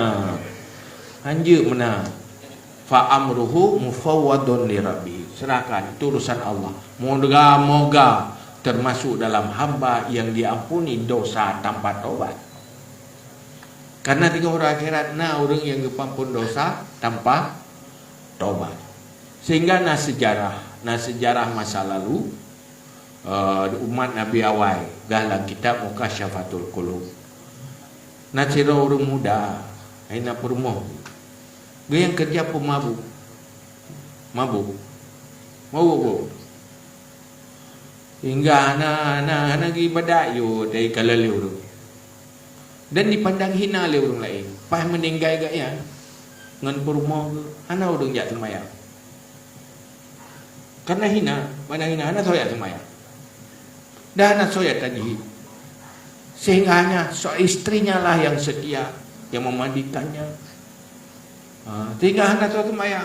Hanjeuet meunan. "Fa amruhu mufawwadun li rabbih." Serahkan, itu urusan Allah. Moga-moga termasuk dalam hamba yang diampuni dosa tanpa taubat. Karena di uroe akhirat na ureuëng yang geupeuampon dosa tanpa taubat. Sehingga na sejarah, na sejarah masa lalu, eh, umat Nabi awai, dah lam kitab Mukasyafatul Qulub. Na sidroe ureuëng muda, hai na peurumoh. Geuh nyang keureuja peumabuk. Mabuk. Mabuk, bu. Hingga hana, hana, hana geuibadat, yôh, dari kala lé ureuëng. Dan dipandang hina lé ureuëng laén. Pas meuninggai gobnyan, ngon peurumoh geuh, hana ureuëng jak seumayang. Karena hina, pandang hina, hana soe jak seumayang. Dan hana soe jak tajihid. Sehingga hanya so-, istrinya lah yang setia, yang memandikannya. Ha, sehingga hana soe seumayang.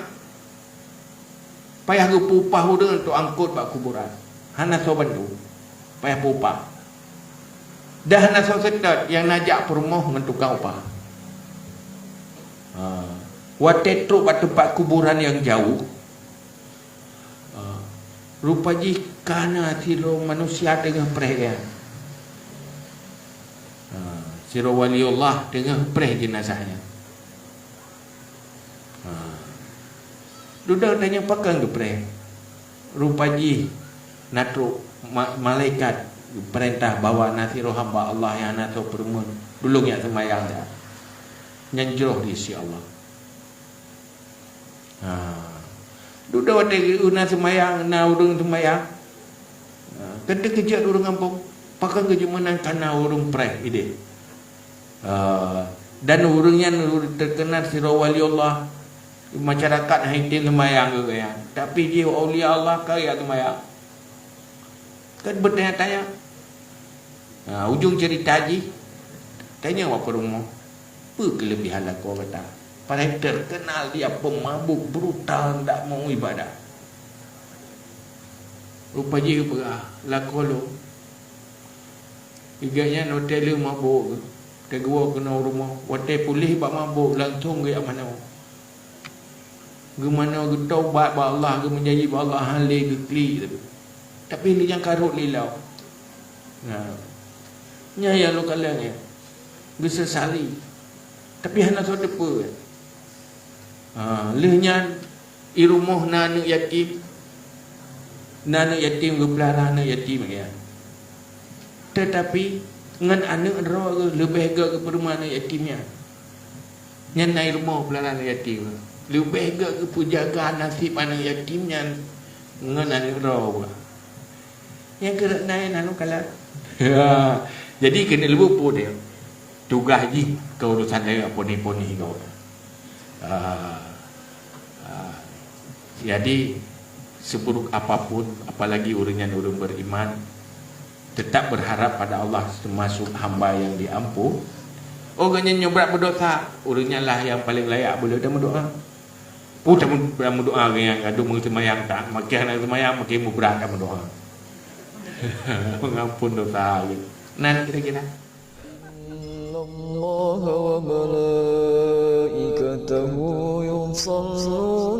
Payah geupeuupah ureuëng untuk angkot bak kuburan. Hana soe bantu. Payah peuupah. Dan hana soe seutôt nyang na jak peurumoh ngon tukang upah. Ha. Watée trok bak teumpat kuburan nyang jaweueb, ha, rupa jih ka na sidroe manusia teungoh preh nyan. Ha, sidroe waliullah teungoh preh jeunazah nyan. Ha. Dudoe tanyoe pakon geupreh. Rupa jih na trok ma-, malaikat geupeurintah bahwa na sidroe hamba Allah nyang hana soe peurumoh, tulông jak seumayang, ya. Nyan jroh di sisi Allah. Ha. Dudoe watée geuh na seumayang, na ureuëng seumayang. Ha. Ka teukeujot ureuëng gampông, pakon geujak meunan, ka na ureuëng preh idéh. Ah, dan ureuëng nyan terkenal sidroe waliullah, masyarakat hana item seumayang keu gobnyan. Tapi jih aulia Allah ka jak seumayang. Kan bertanya-tanya. Nah, ujong cerita jih, tanya bak peurumoh, "Peue keulebihan lakoe gata?" Padahai terkenal dia pemabuk brutal, ndak mau ibadah. Rupa jih geupeugah, "Lakoe lôn." Gobnyan watée lheueh mabôk, watée geuwoe keunoe u rumoh, watée puléh bak mabôk, langsong geujak manoe. Geumanoe, geutaubat bak Allah, geumeujanji bak Allah, hana lé geuklik. Tapi lheueh nyan ka rhot lé laôt. Nah, nyan nyang lôn kalon nyan. Geusesali. Tapi hana soe teupeue. Ha, lheueh nyan, i rumoh na aneuëk yatim, na aneuëk yatim, geupeulara aneuëk yatim nyan. Teutapi ngon aneuëk droe geuh leubeh gét geupeurumoh aneuëk yatim nyan. Nyan na i rumoh peulara aneuëk yatim. Leubeh gét geupeujaga naseb aneuëk yatim nyan ngon aneuëk droe geuh. Nyang keureuna nyan hana kalon. Ya. Jadi keuneuk leubuh pun ya. Tugaih jih keu urusan laén poni-poni gob. Ah, ah, jadi seburuk apapun, apalagi ureuëng nyan ureuëng beriman, tetap berharap pada Allah termasuk hamba yang diampun. Oh, gobnyan nyoe brat berdosa, ureuëng nyan lah yang paling layak boleh dia berdoa. Peue tameudoá geuh nyang gadôh meuseumayang that, makin hana seumayang makin mubrat tameudoá. Pengampun dosa geuh. Nan kira-kira. Innallaha wa malaikatahu yusalluna